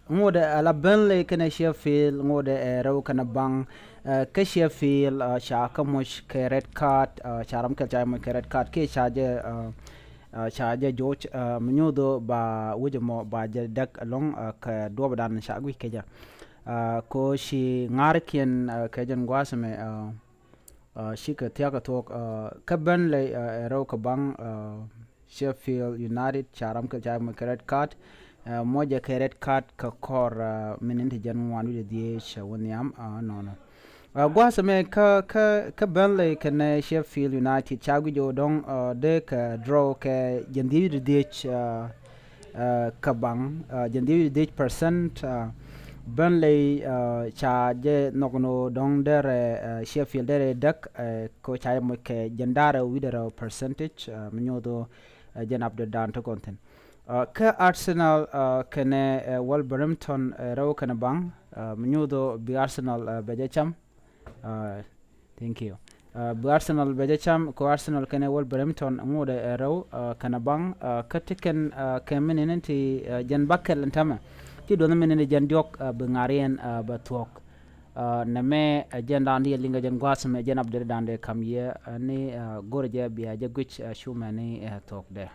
ŋotdɛ ɛ la Burnley kɛnɛ Sheffield, ŋotdɛ ɛ rɛw kɛnɛ baŋ, ɛ, kä Sheffield, ɛ, ca kä moc kɛ red card, ɛ, ca ram kɛl ca moc kɛ red card kiɛ ca jɛ, ɛ, ɛ, ca jɛ joc, ɛ, mi nyuuth ba wi̱c mɔ ba jɛ däk ɛlɔ̱ŋ, ɛ, kɛ duɔpdan ca guic kɛ jɛ. Ɛ ko ci ŋa̱rkiɛn, ɛ, kɛ jɛn gua̱a̱th mɛ, ɛ, ɛ, cikɛ thia̱k kɛ thuɔ̱k, ɛ, kä Burnley, ɛ, ɛ rɛw kɛ baŋ, ɛ, Sheffield United ca ram kɛ ca moc kɛ red card, ɛ, mocɛ kɛ red card kɛ kɔr, ɛ, minit ti jɛn ŋuan wi̱cdɛ dhieec, ɛ, wä nhiam, ɛ, nɔnɔ. Ɛ gua̱a̱th mɛ kä, kä, kä Burnley kɛnɛ Sheffield United ca guic ɔ dɔ̱ŋ, ɛ, dee kɛ draw kɛ jɛn dhieec wi̱cdɛ dhieec, ɛ, ɛ, kä baŋ, ɛ, jɛn dhieec wi̱cdɛ dhieec percent, ɛ, Burnley, ɛ, ca jɛ nhɔk ni ɔ dɔ̱ŋ derɛ, ɛ, Sheffield derɛ däk, ɛ, ko ca jɛ moc kɛ jɛn da̱rɛ wi̱cdɛ rɛw percentage, ɛ, mi nyuuth ɔ, ɛ, jɛn update dan ti kɔn thi̱n. Ɛ kä Arsenal, ɛ, kɛnɛ, ɛ, Wolverhampton, ɛ, rɛw kɛnɛ baŋ, ɛ, mi nyuuth ɔ bi Arsenal, ɛ, bɛ jɛ cam. Ɛ, thank you. Ɛ bi Arsenal bɛ jɛ cam, ko Arsenal kɛnɛ Wolverhampton ŋotdɛ ɛ rɛw, ɛ, kɛnɛ baŋ, ɛ, kä ti kɛn, ɛ, kɛ minit ti, ɛ, jɛn bäkɛl ɛn tämɛ. Ci duɔth minit jɛn diɔ̱k, ɛ, bi ŋa̱r yɛn, ɛ, bɛ thuɔ̱k. Ɛ nɛmɛ, ɛ, jɛn dan di ɛ liŋ kɛ jɛn gua̱a̱th mɛ jɛn update dan dee ka̱m yɛ, ɛ, ni, ɛ, go̱rɛ jɛ bia jɛ guic, ɛ, cu mɛni, ɛ, thuɔ̱kdɛ.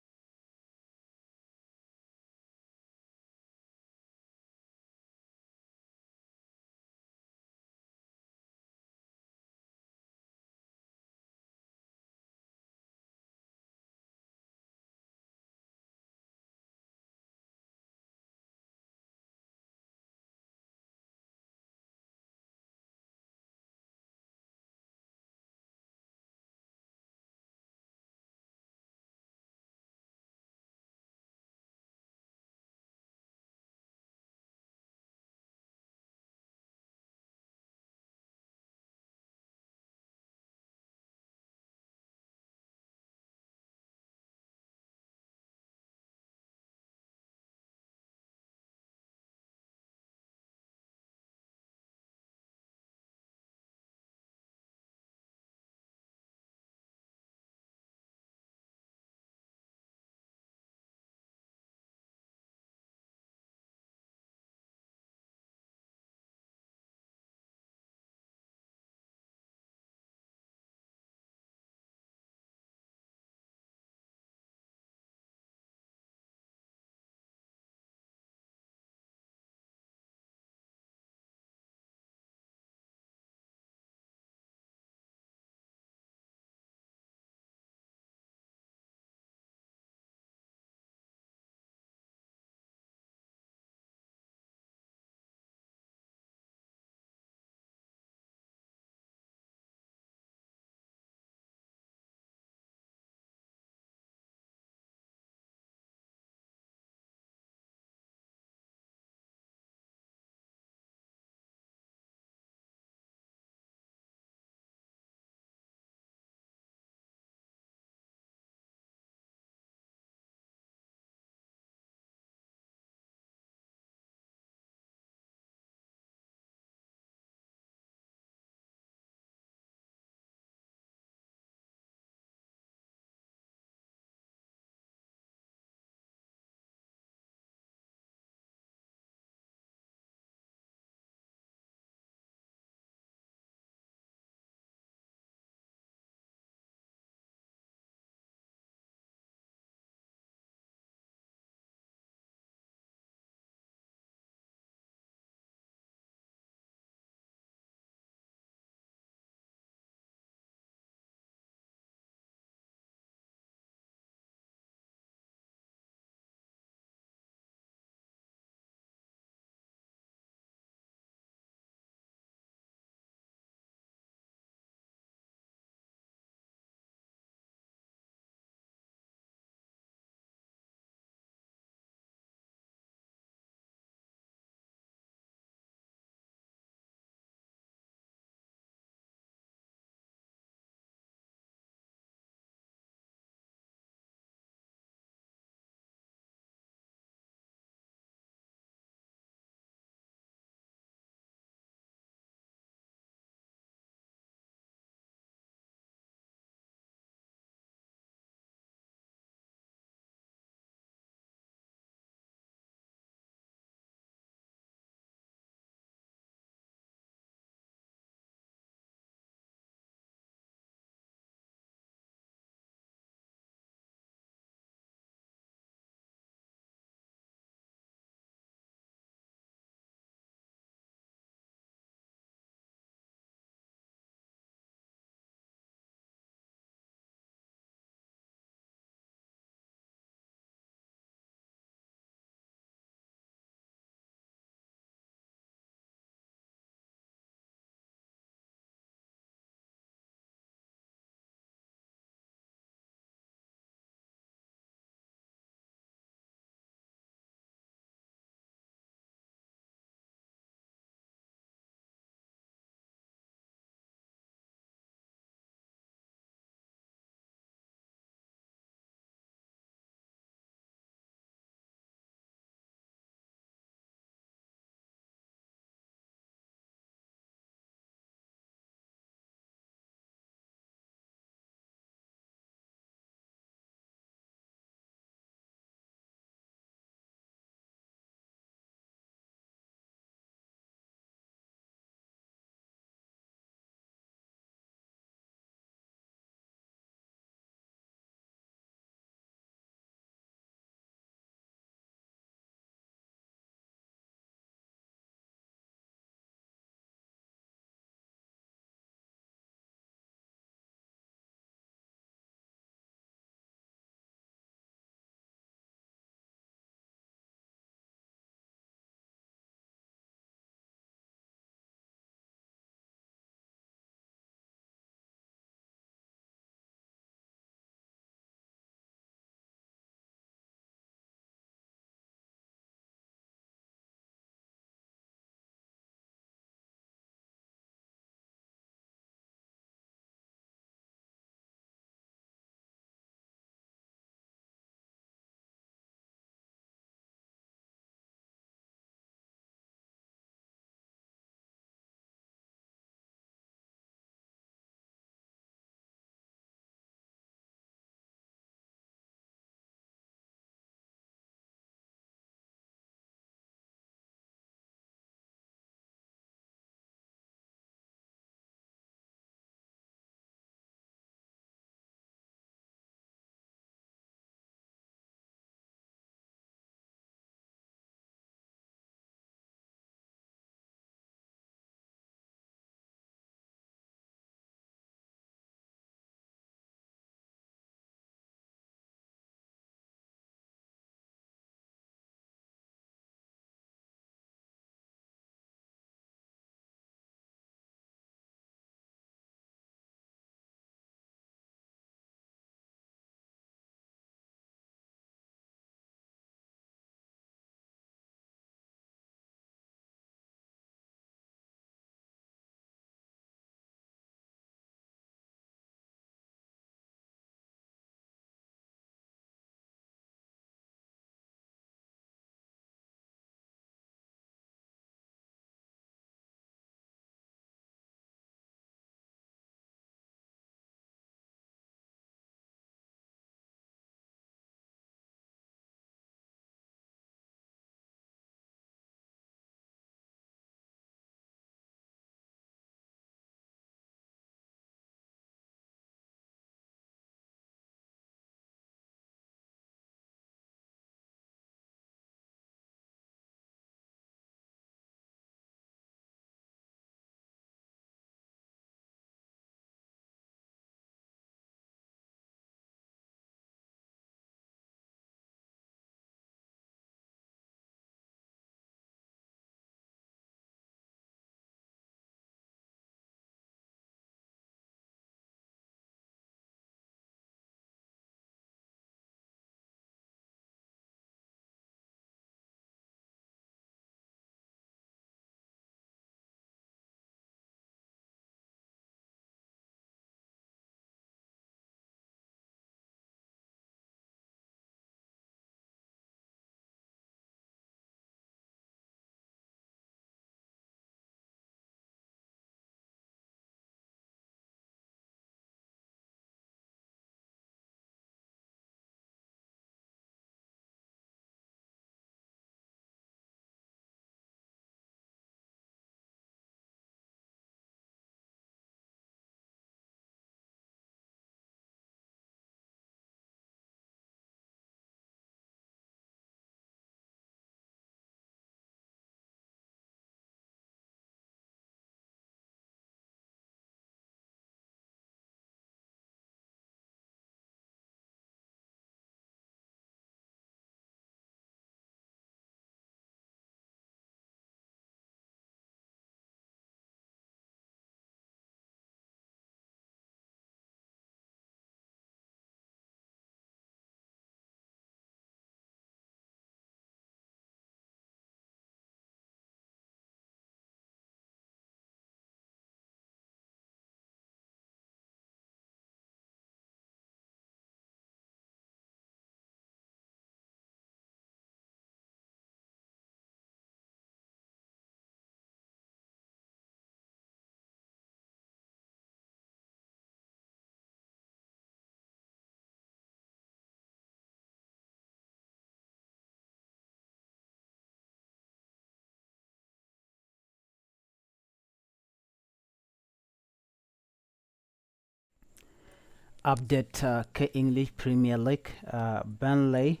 Update, uh, kɛ English Premier League, uh, Burnley,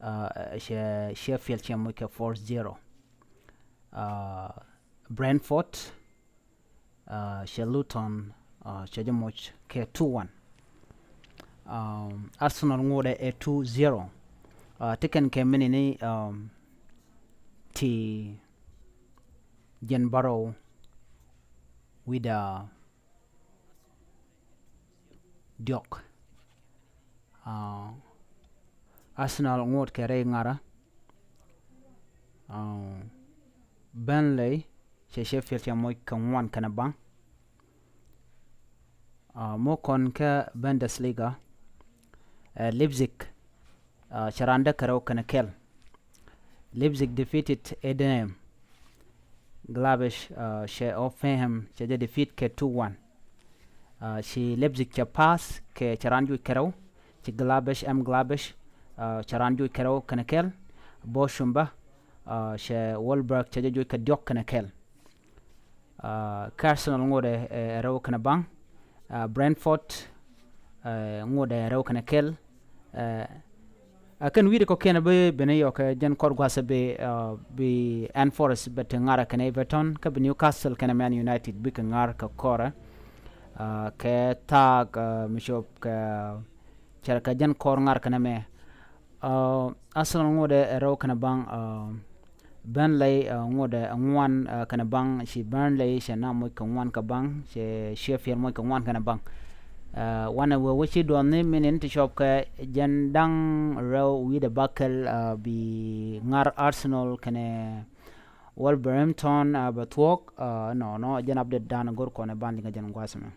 uh, cɛ Sheffield cɛ moc kɛ four zero. Uh, Brentford, uh, cɛ Luton, uh, cɛ jɛ moc kɛ two one. Um, Arsenal ŋotdɛ ɛ two zero. Uh, ti kɛn kɛ minit ni, um, ti jiɛn bärɔw wi̱cdɛ diɔ̱k. Uh, Arsenal ŋot kɛ rɛy ŋa̱rä. Uh, Burnley cɛ Sheffield cɛ moc kɛ ŋuan kɛnɛ baŋ. Uh, mɔ kɔn kä Bundesliga, uh, Leipzig, uh, cɛ raan däk kɛ rɛw kɛnɛ kɛl. Leipzig defeated Heidenheim. Gladbach, uh, cɛ Hoffenheim cɛ jɛ defeat kɛ two one. Uh, ci Leipzig cɛ pass kɛ cɛ raan juc kɛ rɛw. Ci Gladbach, M Gladbach, uh, cɛ raan juc kɛ rɛw kɛnɛ kɛl. Bochum bä, uh, cɛ Wolfsburg cɛ jɛ juc kɛ diɔ̱k kɛnɛ kɛl. Uh, kä Arsenal ŋotdɛ, eh, rɛw kɛnɛ baŋ. Uh, Brentford, eh, ŋotdɛ rɛw kɛnɛ kɛl. Eh, a kɛn wi̱i̱dɛ kɔ̱kiɛn bi ben yɔk kɛ jɛn kɔr gua̱th bi, uh, bi Nottingham Forest bɛ ti ŋa̱rä kɛnɛ Everton, kä bi Newcastle kɛnɛ Man United bikɛ ŋa̱r kɛ kɔrɛ. Uh, kɛ thaak, uh, mi cop kɛ cɛr kɛ jɛn kɔr ŋa̱r kɛnɛ mɛ. Uh, Arsenal ŋotdɛ rɛw kɛnɛ baŋ, uh, Burnley, uh, ŋotdɛ ŋuan, uh, kɛnɛ baŋ, ci Burnley cɛ na moc kɛ ŋuan kɛ baŋ, cɛ Sheffield moc kɛ ŋuan kɛnɛ baŋ. Uh, wanɛ wee wä ci duɔth ni minin ti cop kɛ jɛn da̱ŋ rɛw wi̱i̱dɛ bäkɛl, uh, bi ŋa̱r Arsenal kɛnɛ Wolverhampton, uh, bɛ thuɔ̱k, uh, nɔnɔ jɛn update dan go̱r kɔnɛ ban liŋɛ jɛn gua̱th mɛ.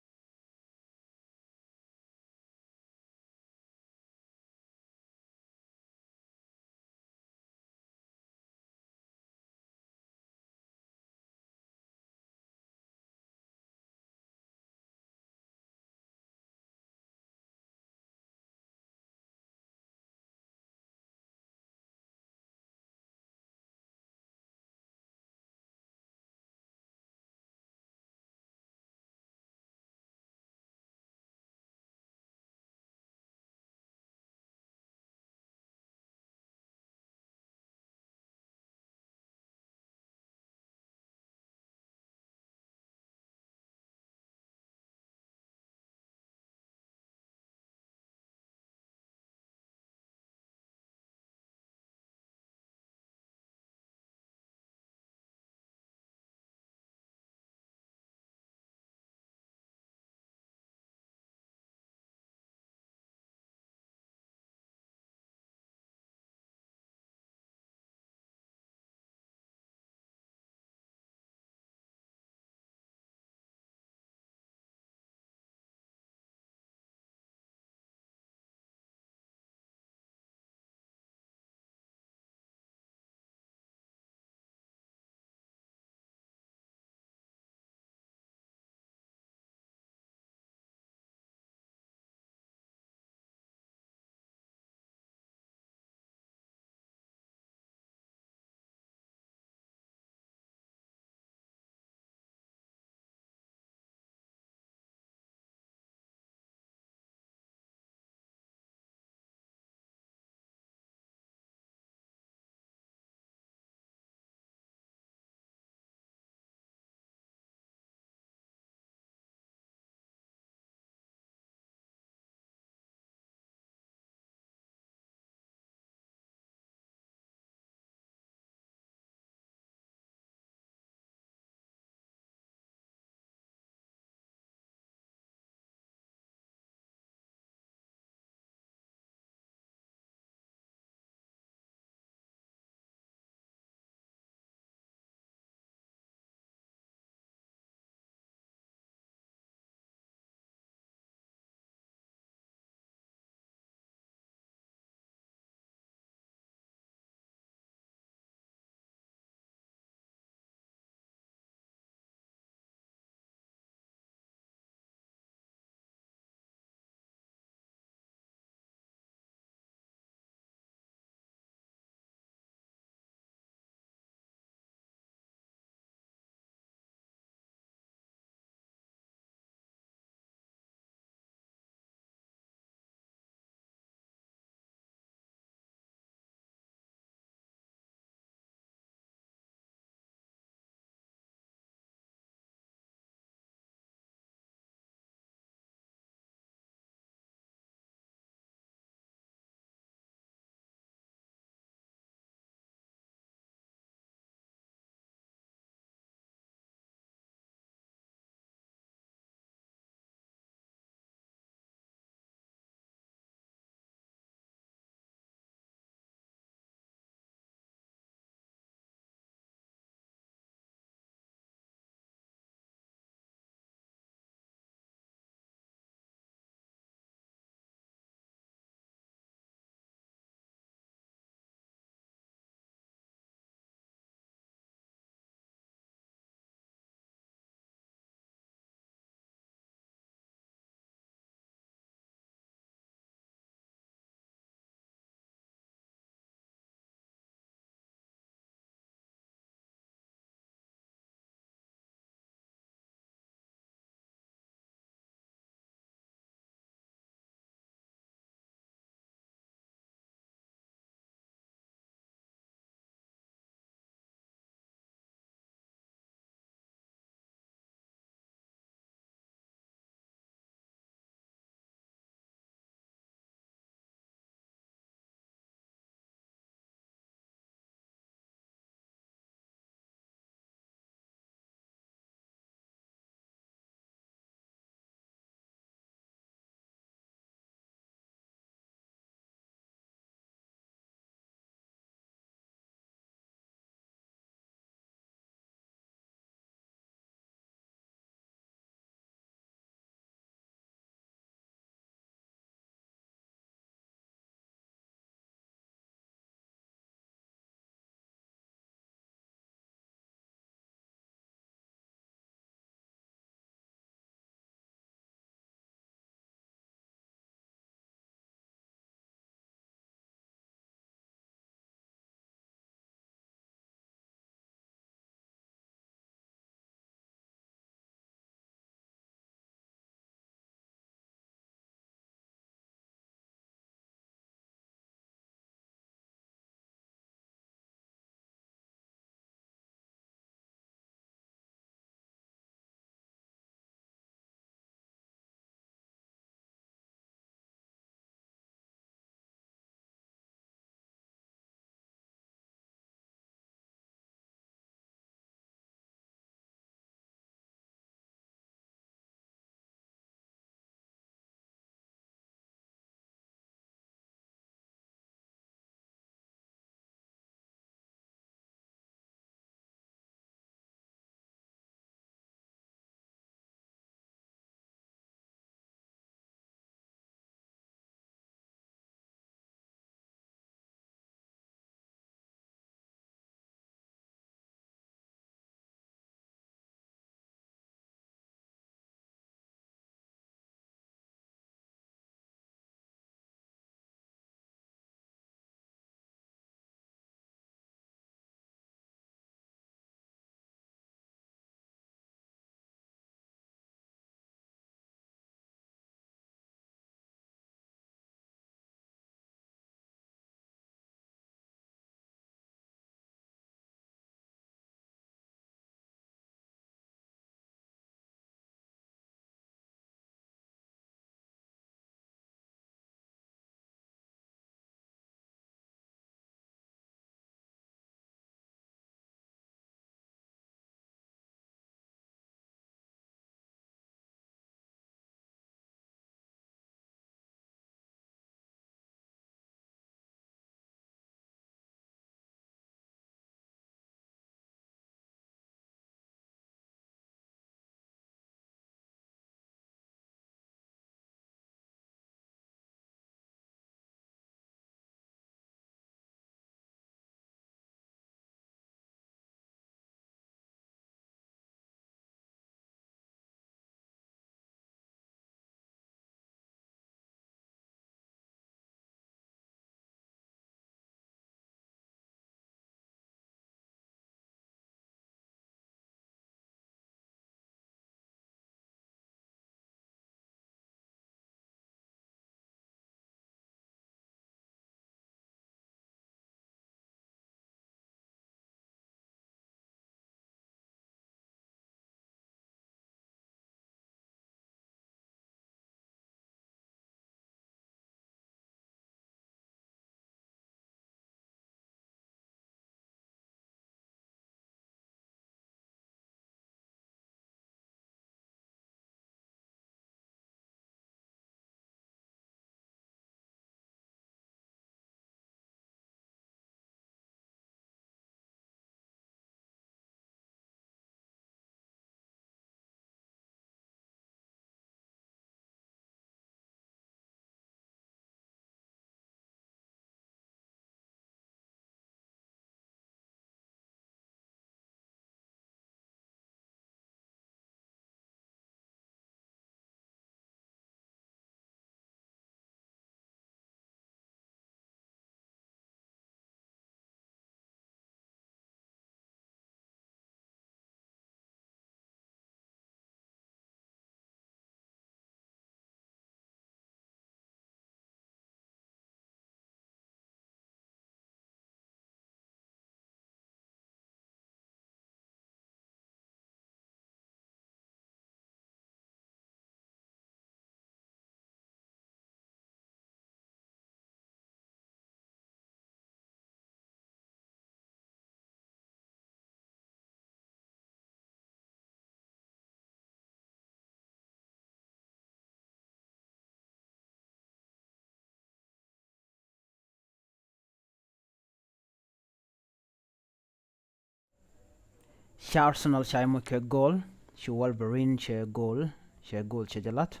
Ca Arsenal ca moc kɛ goal, ci Wolverine cɛ goal, cɛ goal cɛ jɛ lat.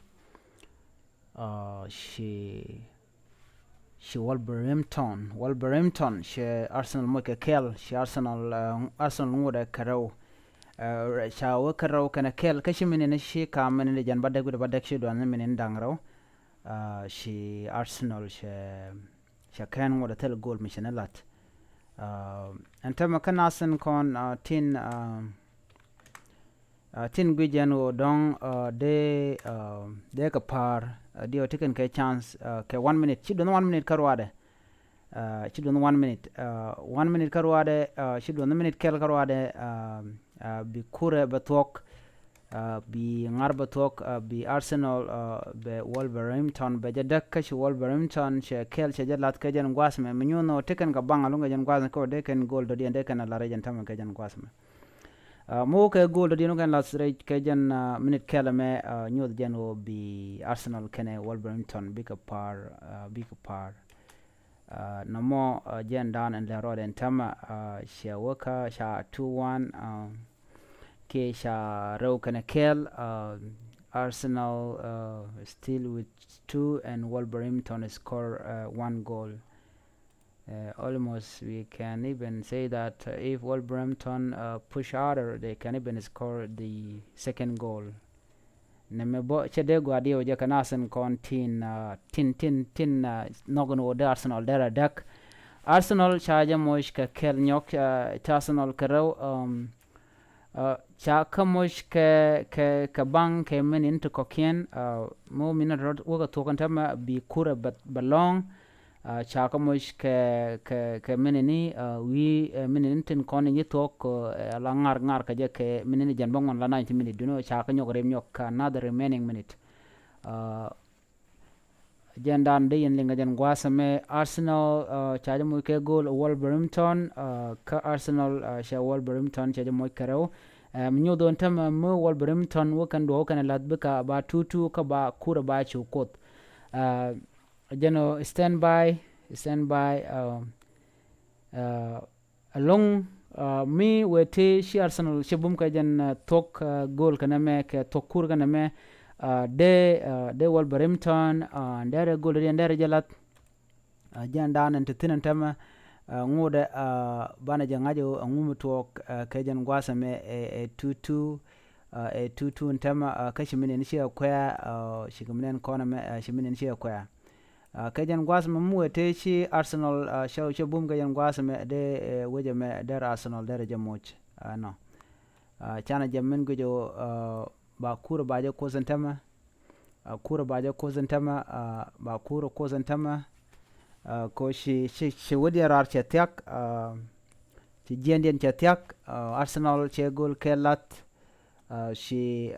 Ci ci Wolverhampton, Wolverhampton cɛ Arsenal moc kɛ kɛl, ci Arsenal, Arsenal ŋotdɛ kɛ rɛw. Ca wä kɛ rɛw kɛnɛ kɛl, kä ci minit ni ci ka̱m minit ni jɛn ba däk wi̱cdɛ ba däk ci duan ni minit ni da̱ŋ rɛw. Ci Arsenal cɛ cɛ kɛn ŋotdɛ thil goal mi cɛ ni lat. Ɛn tämɛ kä nath tin kɔn tin tin guic jɛn ɣöö dɔ̱ŋ dee dee kɛ pa̱a̱r, diɛw ti kɛn kɛ chance kɛ one minute, ci duɔth one minute kä ruaadɛ. Ci duɔth one minute, one minute kä ruaadɛ, ci duɔth minute kɛl kä ruaadɛ. Bi kurɛ bɛ thuɔ̱k, bi ŋa̱r bɛ thuɔ̱k, bi Arsenal bɛ Wolverhampton bɛ jɛ däk, kä ci Wolverhampton cɛ kɛl cɛ jɛ lath kɛ jɛn gua̱a̱th mɛ, mi nyuɔ̱n ɣöö ti kɛn kɛ baŋ a luŋ kɛ jɛn gua̱a̱th mɛ, kä ɣöö dee kɛn goal dɔ̱diɛn dee kɛn a la̱r ɛ jɛn tämɛ kɛ jɛn gua̱a̱th mɛ. Mi wä kɛ goal dɔ̱diɛn wä kɛn lath rɛy kɛ jɛn minit kɛl ɛmɛ, nyuɔth jɛn ɣöö bi Arsenal kɛnɛ Wolverhampton bikɛ pa̱a̱r, bikɛ pa̱a̱r. Nɔmɔ jɛn dan ɛn lɛ rɔɔdɛ ɛn tämɛ, cɛ wä kä ca two one, kiɛ ca rɛw kɛnɛ kɛl. Arsenal still with two and Wolverhampton score one goal. Almost we can even say that if Wolverhampton push harder, they can even score the second goal. Nɛmɛ bä cɛ dee gua̱a̱r diɛw jɛ kɛ nath tin kɔn tin tin tin tin nhɔk in ɣöö dee Arsenal derɛ däk. Arsenal ca jɛ moc kɛ kɛl nyɔk, ca Arsenal kɛ rɛw. Ca kä moc kɛ kɛ kɛ baŋ kɛ minit ti kɔ̱kiɛn. Mi wä minit rɔ̱ wä kɛ thuɔ̱k in tämɛ bi kurɛ bɛ lɔ̱ŋ. Ca kä moc kɛ kɛ kɛ minit ni wi̱i̱ minit ni tin kɔn in yi thuɔ̱k, ala ŋa̱r ŋa̱r kɛ jɛ kɛ minit ni jɛn bä ŋuan la ninety minute, dunɔ ca kä nyɔk rem nyɔk kɛ another remaining minute. Jɛn dan dee yɛn liŋ kɛ jɛn gua̱a̱th ɛmɛ, Arsenal ca jɛ moc kɛ goal Wolverhampton. Kä Arsenal cɛ Wolverhampton cɛ jɛ moc kɛ rɛw. Mi nyuɔth ɣöö ɛn tämɛ mi Wolverhampton wä kɛn duɔ̱ɔ̱k kɛn lath bikɛ ba two two kä ba kurɛ ba cu kuoth. Jɛn ɔ stand by, stand by. Ɛlɔ̱ŋ mi wëë tëë ci Arsenal ci bum kɛ jɛn thuɔ̱k goal kɛnɛ mɛ kɛ thuɔ̱k kur kɛnɛ mɛ. Dee dee Wolverhampton derɛ goal dee derɛ jɛ lath. Jɛn dan ɛn ti thi̱n ɛn tämɛ ŋotdɛ banɛ jɛ ŋa̱c ɣöö ɛŋu mi tuɔɔk kɛ jɛn gua̱a̱th ɛmɛ ɛ two two. Ɛ two two ɛn tämɛ kä ci minit ni ci ɛ kuɛ̈ɛ̈, ci kɛ minit kɔn ɛmɛ ci minit ni ci ɛ kuɛ̈ɛ̈. Kɛ jɛn gua̱a̱th ɛmɛ mi wëë tëë ci Arsenal cɛ cɛ bum kɛ jɛn gua̱a̱th ɛmɛ dee wec ɛmɛ derɛ Arsenal derɛ jɛ moc. Ɛnɔ canɛ jɛ min guic ɣöö ba kur ba jɛ kuoth ɛn tämɛ. Kur ba jɛ kuoth ɛn tämɛ, ba kur kuoth ɛn tämɛ. Kɛ ci ci ci wädiɛn raar cɛ thia̱k, ci jiɛndiɛn cɛ thia̱k. Arsenal cɛ goal kɛ lath. Ci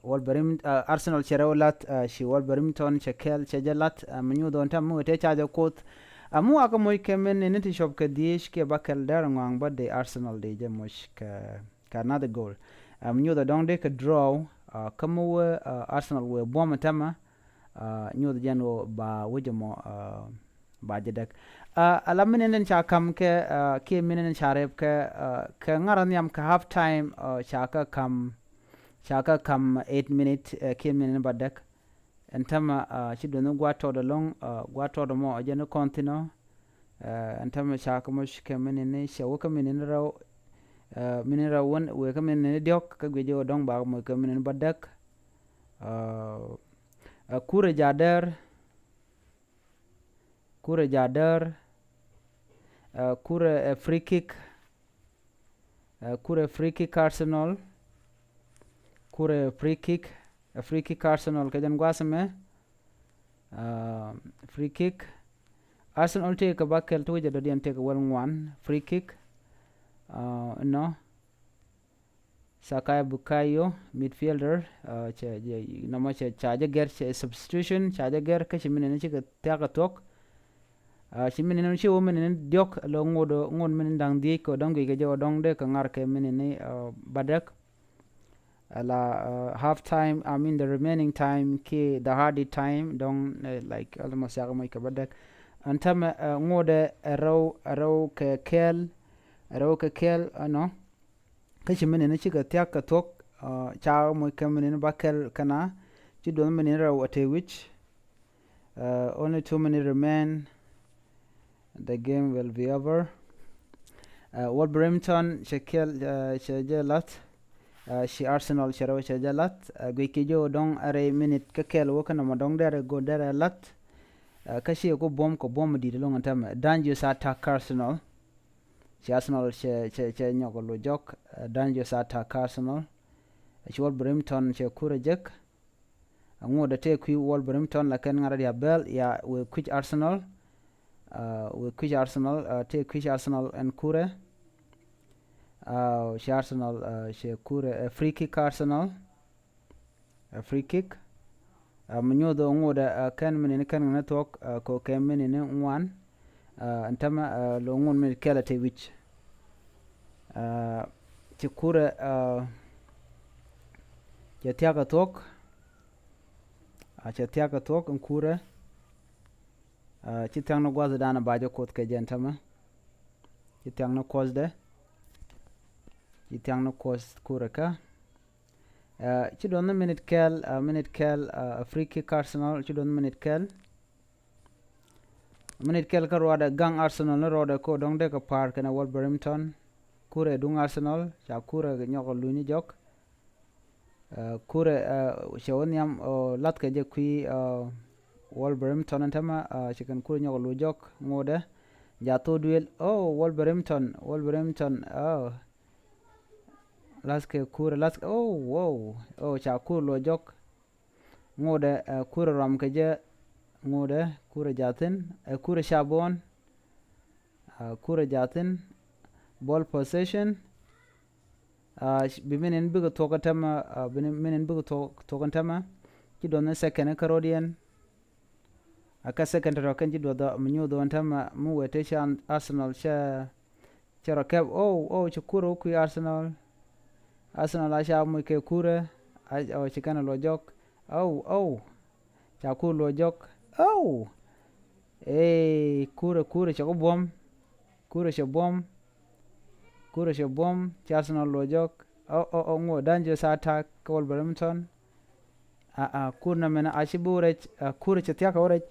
Wolverham Arsenal cɛ rɛw lath, ci Wolverhampton cɛ kɛl cɛ jɛ lath. Mi nyuuth ɣän tɛm mi wä tëë ca jɛ kuoth. Mi wakä moc kɛ min ni ti cɔp kɛ dhieec kiɛ ba kɛl dɛr ŋɔaŋ bä dee Arsenal dee jɛ moc kɛ kɛ another goal. Mi nyuuth ɛ dɔ̱ŋ dee kɛ draw. Kä mi wä Arsenal wëë buɔ̱m ɛ tämɛ. Nyuuth jɛn ɣöö ba wec ɛmɔ ba jɛ däk. Ala minit in ca ka̱m kɛ kiɛ minit in ca rɛp kɛ kɛ ŋa̱r a nhiam kɛ half time. Ca kä ka̱m ca kä ka̱m eight minute kiɛ minit in ba däk. Ɛn tämɛ ci duɔ̱nh gua̱a̱th tɔɔt ɛlɔ̱ŋ. Gua̱a̱th tɔɔt ɛmɔ ɛ jɛn kɔn thi̱n ɔ. Ɛn tämɛ ca kä moc kɛ minit ni cɛ wä kä minit ni rɛw. Minit rɛw wän wëë kä minit ni diɔ̱k kä guic jɛ wä dɔ̱ŋ ba moc kɛ minit ni ba däk. Ɛ kurɛ ja̱ däär. Kurɛ ja̱ däär. Ɛ kurɛ ɛ free kick. Ɛ kurɛ free kick Arsenal. Kurɛ free kick. Ɛ free kick Arsenal kɛ jɛn gua̱a̱th ɛmɛ. Free kick. Arsenal tëëkɛ ba kɛl ti wecɛ dɔ̱diɛn tëëkɛ wäl ŋuan. Free kick. Nɔ. Sakai Bukayo midfielder. Cɛ nɔmɔ cɛ ca jɛ gɛr cɛ substitution ca jɛ gɛr kä ci minit ni cikɛ thia̱k kɛ thuɔ̱k. Ci minit ni ci wä minit ni diɔ̱k lɔ ŋot ŋot minit da̱ŋ dhieec kɛ dɔ̱ŋ guic kɛ jɛ wä dɔ̱ŋ dee kɛ ŋa̱r kɛ minit ni ba däk. Ala half time, I mean the remaining time kiɛ the hardy time dɔ̱ŋ like almost yak moc kɛ ba däk. Ɛn tämɛ ŋot ɛ rɛw ɛ rɛw kɛ kɛl ɛ rɛw kɛ kɛl ɛnɔ. Kä ci minit ni cikɛ thia̱k kɛ thuɔ̱k, ca moc kɛ minit ni ba kɛl kɛn a. Ci duɔth minit ni rɛw a te wi̱c. Only two minutes remain. The game will be over. Wolverhampton cɛ kɛl, cɛ jɛ lath. Ci Arsenal cɛ rɛw cɛ jɛ lath. Guic ki jɛ wä dɔ̱ŋ a rɛy minit kä kɛl wä kä nɔmɔ dɔ̱ŋ derɛ go̱o̱r derɛ lath. Kä ci ku buɔ̱m kɛ buɔ̱m di̱t lo̱ŋ ɛn tämɛ. Dangerous attack Arsenal. Ci Arsenal cɛ, cɛ, cɛ nyɔk lo jɔk. Dangerous attack Arsenal. Ci Wolverhampton cɛ kurɛ jek. Ŋot ɛ tëë kui̱ Wolverhampton la kɛn ŋa̱t a dia̱ bɛl ya wëë kui̱c Arsenal. Wëë kui̱c Arsenal, tëë kui̱c Arsenal ɛn kurɛ. Ci Arsenal cɛ kurɛ, free kick Arsenal. Free kick. Mi nyuuth ŋot ɛ kɛn minit ni kɛn ŋa̱t ni thuɔ̱k kɛ kɛ minit ni ŋuan. Ɛn tämɛ lo ŋot minit kɛl a te wi̱c. Ci kurɛ cɛ thia̱k a thuɔ̱k. Cɛ thia̱k a thuɔ̱k ɛn kurɛ. Ci thia̱k ni gua̱th dan ba jɛ kuoth kɛ jɛ ɛn tämɛ. Ci thia̱k ni kuɔthdɛ. Ci thia̱k ni kuɔth kurɛ kä. Ci duɔth ni minit kɛl, minit kɛl, free kick Arsenal, ci duɔth ni minit kɛl. Minit kɛl kä ruaadɛ gaŋ Arsenal ni rɔɔdɛ ko dɔ̱ŋ dee kɛ pa̱a̱r kɛnɛ Wolverhampton. Kurɛ duŋ Arsenal, ca kurɛ nyɔk luny jɔk. Kurɛ cɛ wä nhiam lathkɛ jɛ kui̱ Wolverhampton ɛn tämɛ, ci kɛn kurɛ nyɔk luny jɔk ŋotdɛ. Ja thok duëël, oh, Wolverhampton, Wolverhampton, oh. Lathkɛ kurɛ, lathkɛ, oh, wow, oh, ca kurɛ luny jɔk. Ŋotdɛ, ɛ, kurɛ ruam kɛ jɛ. Ŋotdɛ, kurɛ jathin, ɛ, kurɛ ca buɔ̱n. Ɛ, kurɛ jathin. Ball possession. Ɛ, bi minin bikɛ thuɔk kä tämɛ, ɛ, bi minin bikɛ thuɔk, thuɔk kä tämɛ. Ci duɔth ni second kä road yɛn. Ɛ, kä second tɔ̱tɔ̱ kɛn ci duɔth mi nyuuth ɣän tämɛ mi wëë te ca Arsenal cɛ Cɛ rɔ kɛp, oh, oh, ci kurɛ wä kui̱ Arsenal. Arsenal a ca moc kɛ kurɛ, a, oh, ci kɛn a luɔc jɔk. Oh, oh. Ca kurɛ luɔc jɔk. Oh. Ee, kurɛ, kurɛ cɛ ku buɔ̱m. Kurɛ cɛ buɔ̱m. Kurɛ cɛ buɔ̱m. Ci Arsenal luɔc jɔk. Oh, oh, oh, ŋuɔ dangerous attack kä Wolverhampton. Aa, aa, kurɛ nɛmɛ ni a ci bi wä rɛc, aa, kurɛ cɛ thia̱k kɛ wä rɛc.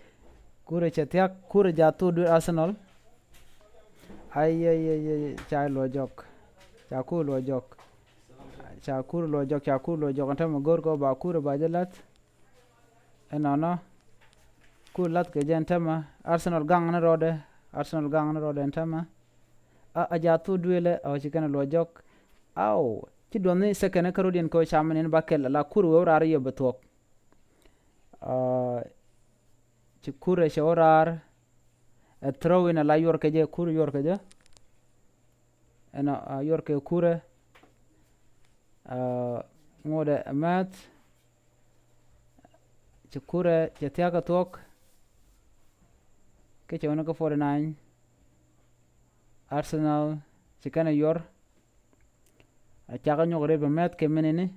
Kurɛ cɛ thia̱k, kurɛ ja thok duël Arsenal. Ai, ai, ai, ai, ca luɔc jɔk. Ca kurɛ luɔc jɔk. Ca kurɛ luɔc jɔk, ca kurɛ luɔc jɔk. Ɛn tämɛ go̱r kɛ ba kurɛ ba jɛ lath. Ɛnɔnɔ. Kurɛ lath kɛ jɛ ɛn tämɛ. Arsenal gaŋ ni rɔɔdɛ. Arsenal gaŋ ni rɔɔdɛ ɛn tämɛ. A, a ja thok duëlɛ, a wä ci kɛn luɔc jɔk. Aw. Ci duɔth ni second kä rodiɛn kɛ wä ca minin ba kɛl ala kurɛ wee wä raar yɛ bɛ thuɔk. Aa, ci kurɛ cɛ wä raar. Ɛ throw in ala yuɔr kɛ jɛ, kurɛ yuɔr kɛ jɛ. Ɛnɔ, aa, yuɔr kɛ kurɛ. Aa, ŋotdɛ ɛ mɛth. Ci kurɛ cɛ thia̱k kɛ thuɔk. Kɛ cɛ wä ni kä forty nine. Arsenal ci kɛn ɛ yuɔr. A cakɛ nyɔk rep ɛ mɛth kɛ minini.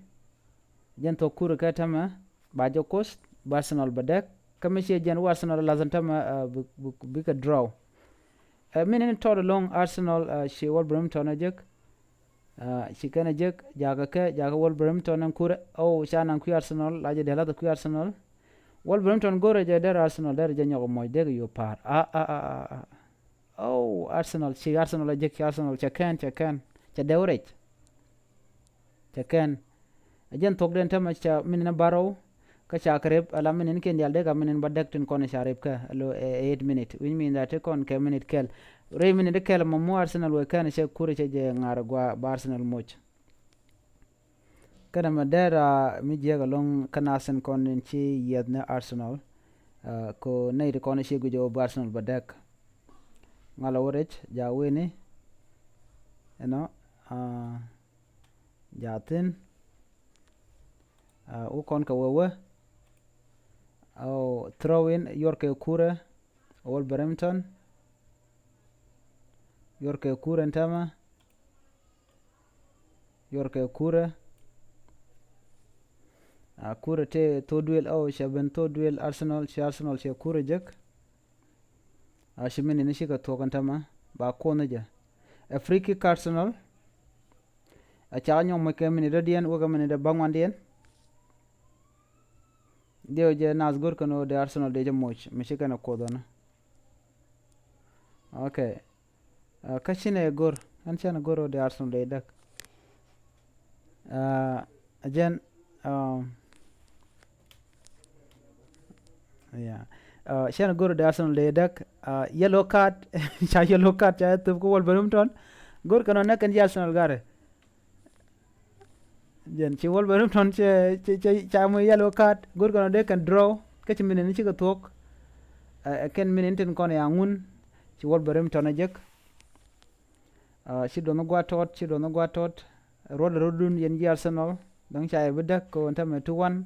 Jɛn thok kurɛ kɛ tämɛ ba jɛ kuoth ba Arsenal bɛ dɛk. Kä mi ciɛ jɛn wä Arsenal lath ɛn tämɛ, aa, bi, bi, bikɛ draw. Ɛ minini tɔt ɛlɔ̱ŋ Arsenal, aa, ci Wolverhampton ɛ jek. Aa, ci kɛn ɛ jek, jakɛ kɛ, jakɛ Wolverhampton ɛn kurɛ. Oh, ca naŋ kui̱ Arsenal, la jɛ dee lath kui̱ Arsenal. Wolverhampton go̱rɛ jɛ derɛ Arsenal, derɛ jɛ nyɔk ɛ muɔc dee kɛ yo̱o̱ pa̱a̱r. Aa, aa, aa, aa, aa. Oh, Arsenal, ci Arsenal a jek, ci Arsenal, cɛ kɛn, cɛ kɛn, cɛ dɛw rɛc. Cɛ kɛn. Ɛ jɛn thuɔkdɛn tämɛ ca minin a barɔw, kä ca kɛ rep, ala minin kiɛn diaal dee ka minin ba dɛk tin kɔn ca rep kɛ, alo, ɛ, ɛ, eight minute, which mean that ti kɔn kɛ minute kɛl. Rɛy minute kɛl mɔ mu Arsenal wee kɛn cɛ kurɛ cɛ jɛ ŋa̱r gua ba Arsenal moc. Kɛnɛ mɛ dɛr a mi jiɛk ɛlɔ̱ŋ kä nasin kɔn in ci yiɛth ni Arsenal. Aa, ko nɛy ti kɔn ci guic ɛ wä bi Arsenal bɛ dɛk. Ŋalɛ wä rɛc ja wini. Ɛnɔ, aa, ja thin. Aa, wä kɔn kɛ wee wee. Aa, throw in, yuɔr kɛ kurɛ. Wolverhampton. Yuɔr kɛ kurɛ ɛn tämɛ. Yuɔr kɛ kurɛ. A kurɛ tëë thok duël, oh, cɛ ben thok duël Arsenal, ci Arsenal cɛ kurɛ jek. A ci minin cikɛ thuɔk ɛn tämɛ ba kuɔnh jɛ. Ɛ free kick Arsenal. A cakɛ nyɔk moc kɛ minit dɔ̱diɛn wä kɛ minit dɔ bäŋuandiɛn. Diɛw jɛ naath go̱rkɛn ɣöö dee Arsenal dee jɛ moc mi ci kɛn ɛ kuoth ɣän. Ok. Kä cinɛ go̱r ɛn cɛn go̱r ɣöö dee Arsenal dee däk. Ɛ jɛn cɛn go̱r ɣöö dee Arsenal dee däk. Yellow card. Ca yellow card ca thop kä Wolverhampton. Go̱rkɛn ɣän näk kɛn ji̱ Arsenal garɛ. Jɛn ci Wolverhampton cɛ cɛ cɛ ca moc yellow card. Go̱rkɛn ɣän dee kɛn draw kä ci minit ni cikɛ thuɔ̱k. Ɛ kɛn minit ni tin kɔn ya ŋun. Ci Wolverhampton ɛ jek. Ci duɔth ni gua̱a̱t tɔt, ci duɔth ni gua̱a̱t tɔt. Ruɔt rɔ̱dun yɛn ji̱ Arsenal. Dɔ̱ŋ ca yɛ bi däk kɛ ɣöö ɛn tämɛ two one.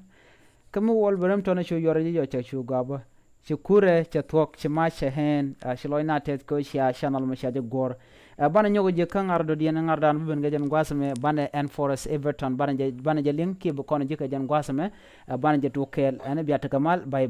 Kä mi Wolverhampton cu yuɔr ji̱ jɔc cɛ cu gɔapä. Ci kurɛ cɛ thuɔ̱k ci mac cɛ ɣɛɛn. Ci lɔc na tɛth kɛ ɣöö cia channel mi cia jɛ guɔ̱r. Ɛ banɛ nyɔk ji̱ kä ŋa̱r dɔ̱diɛn ŋa̱rdan bi ben kɛ jɛn gua̱a̱th ɛmɛ banɛ ɛn Forest Everton banɛ jɛ banɛ jɛ liŋ kiɛ bi kɔn ji̱ kɛ jɛn gua̱a̱th ɛmɛ. Ɛ banɛ jɛ tuk kɛɛl ɛn bia tekɛ mal bay.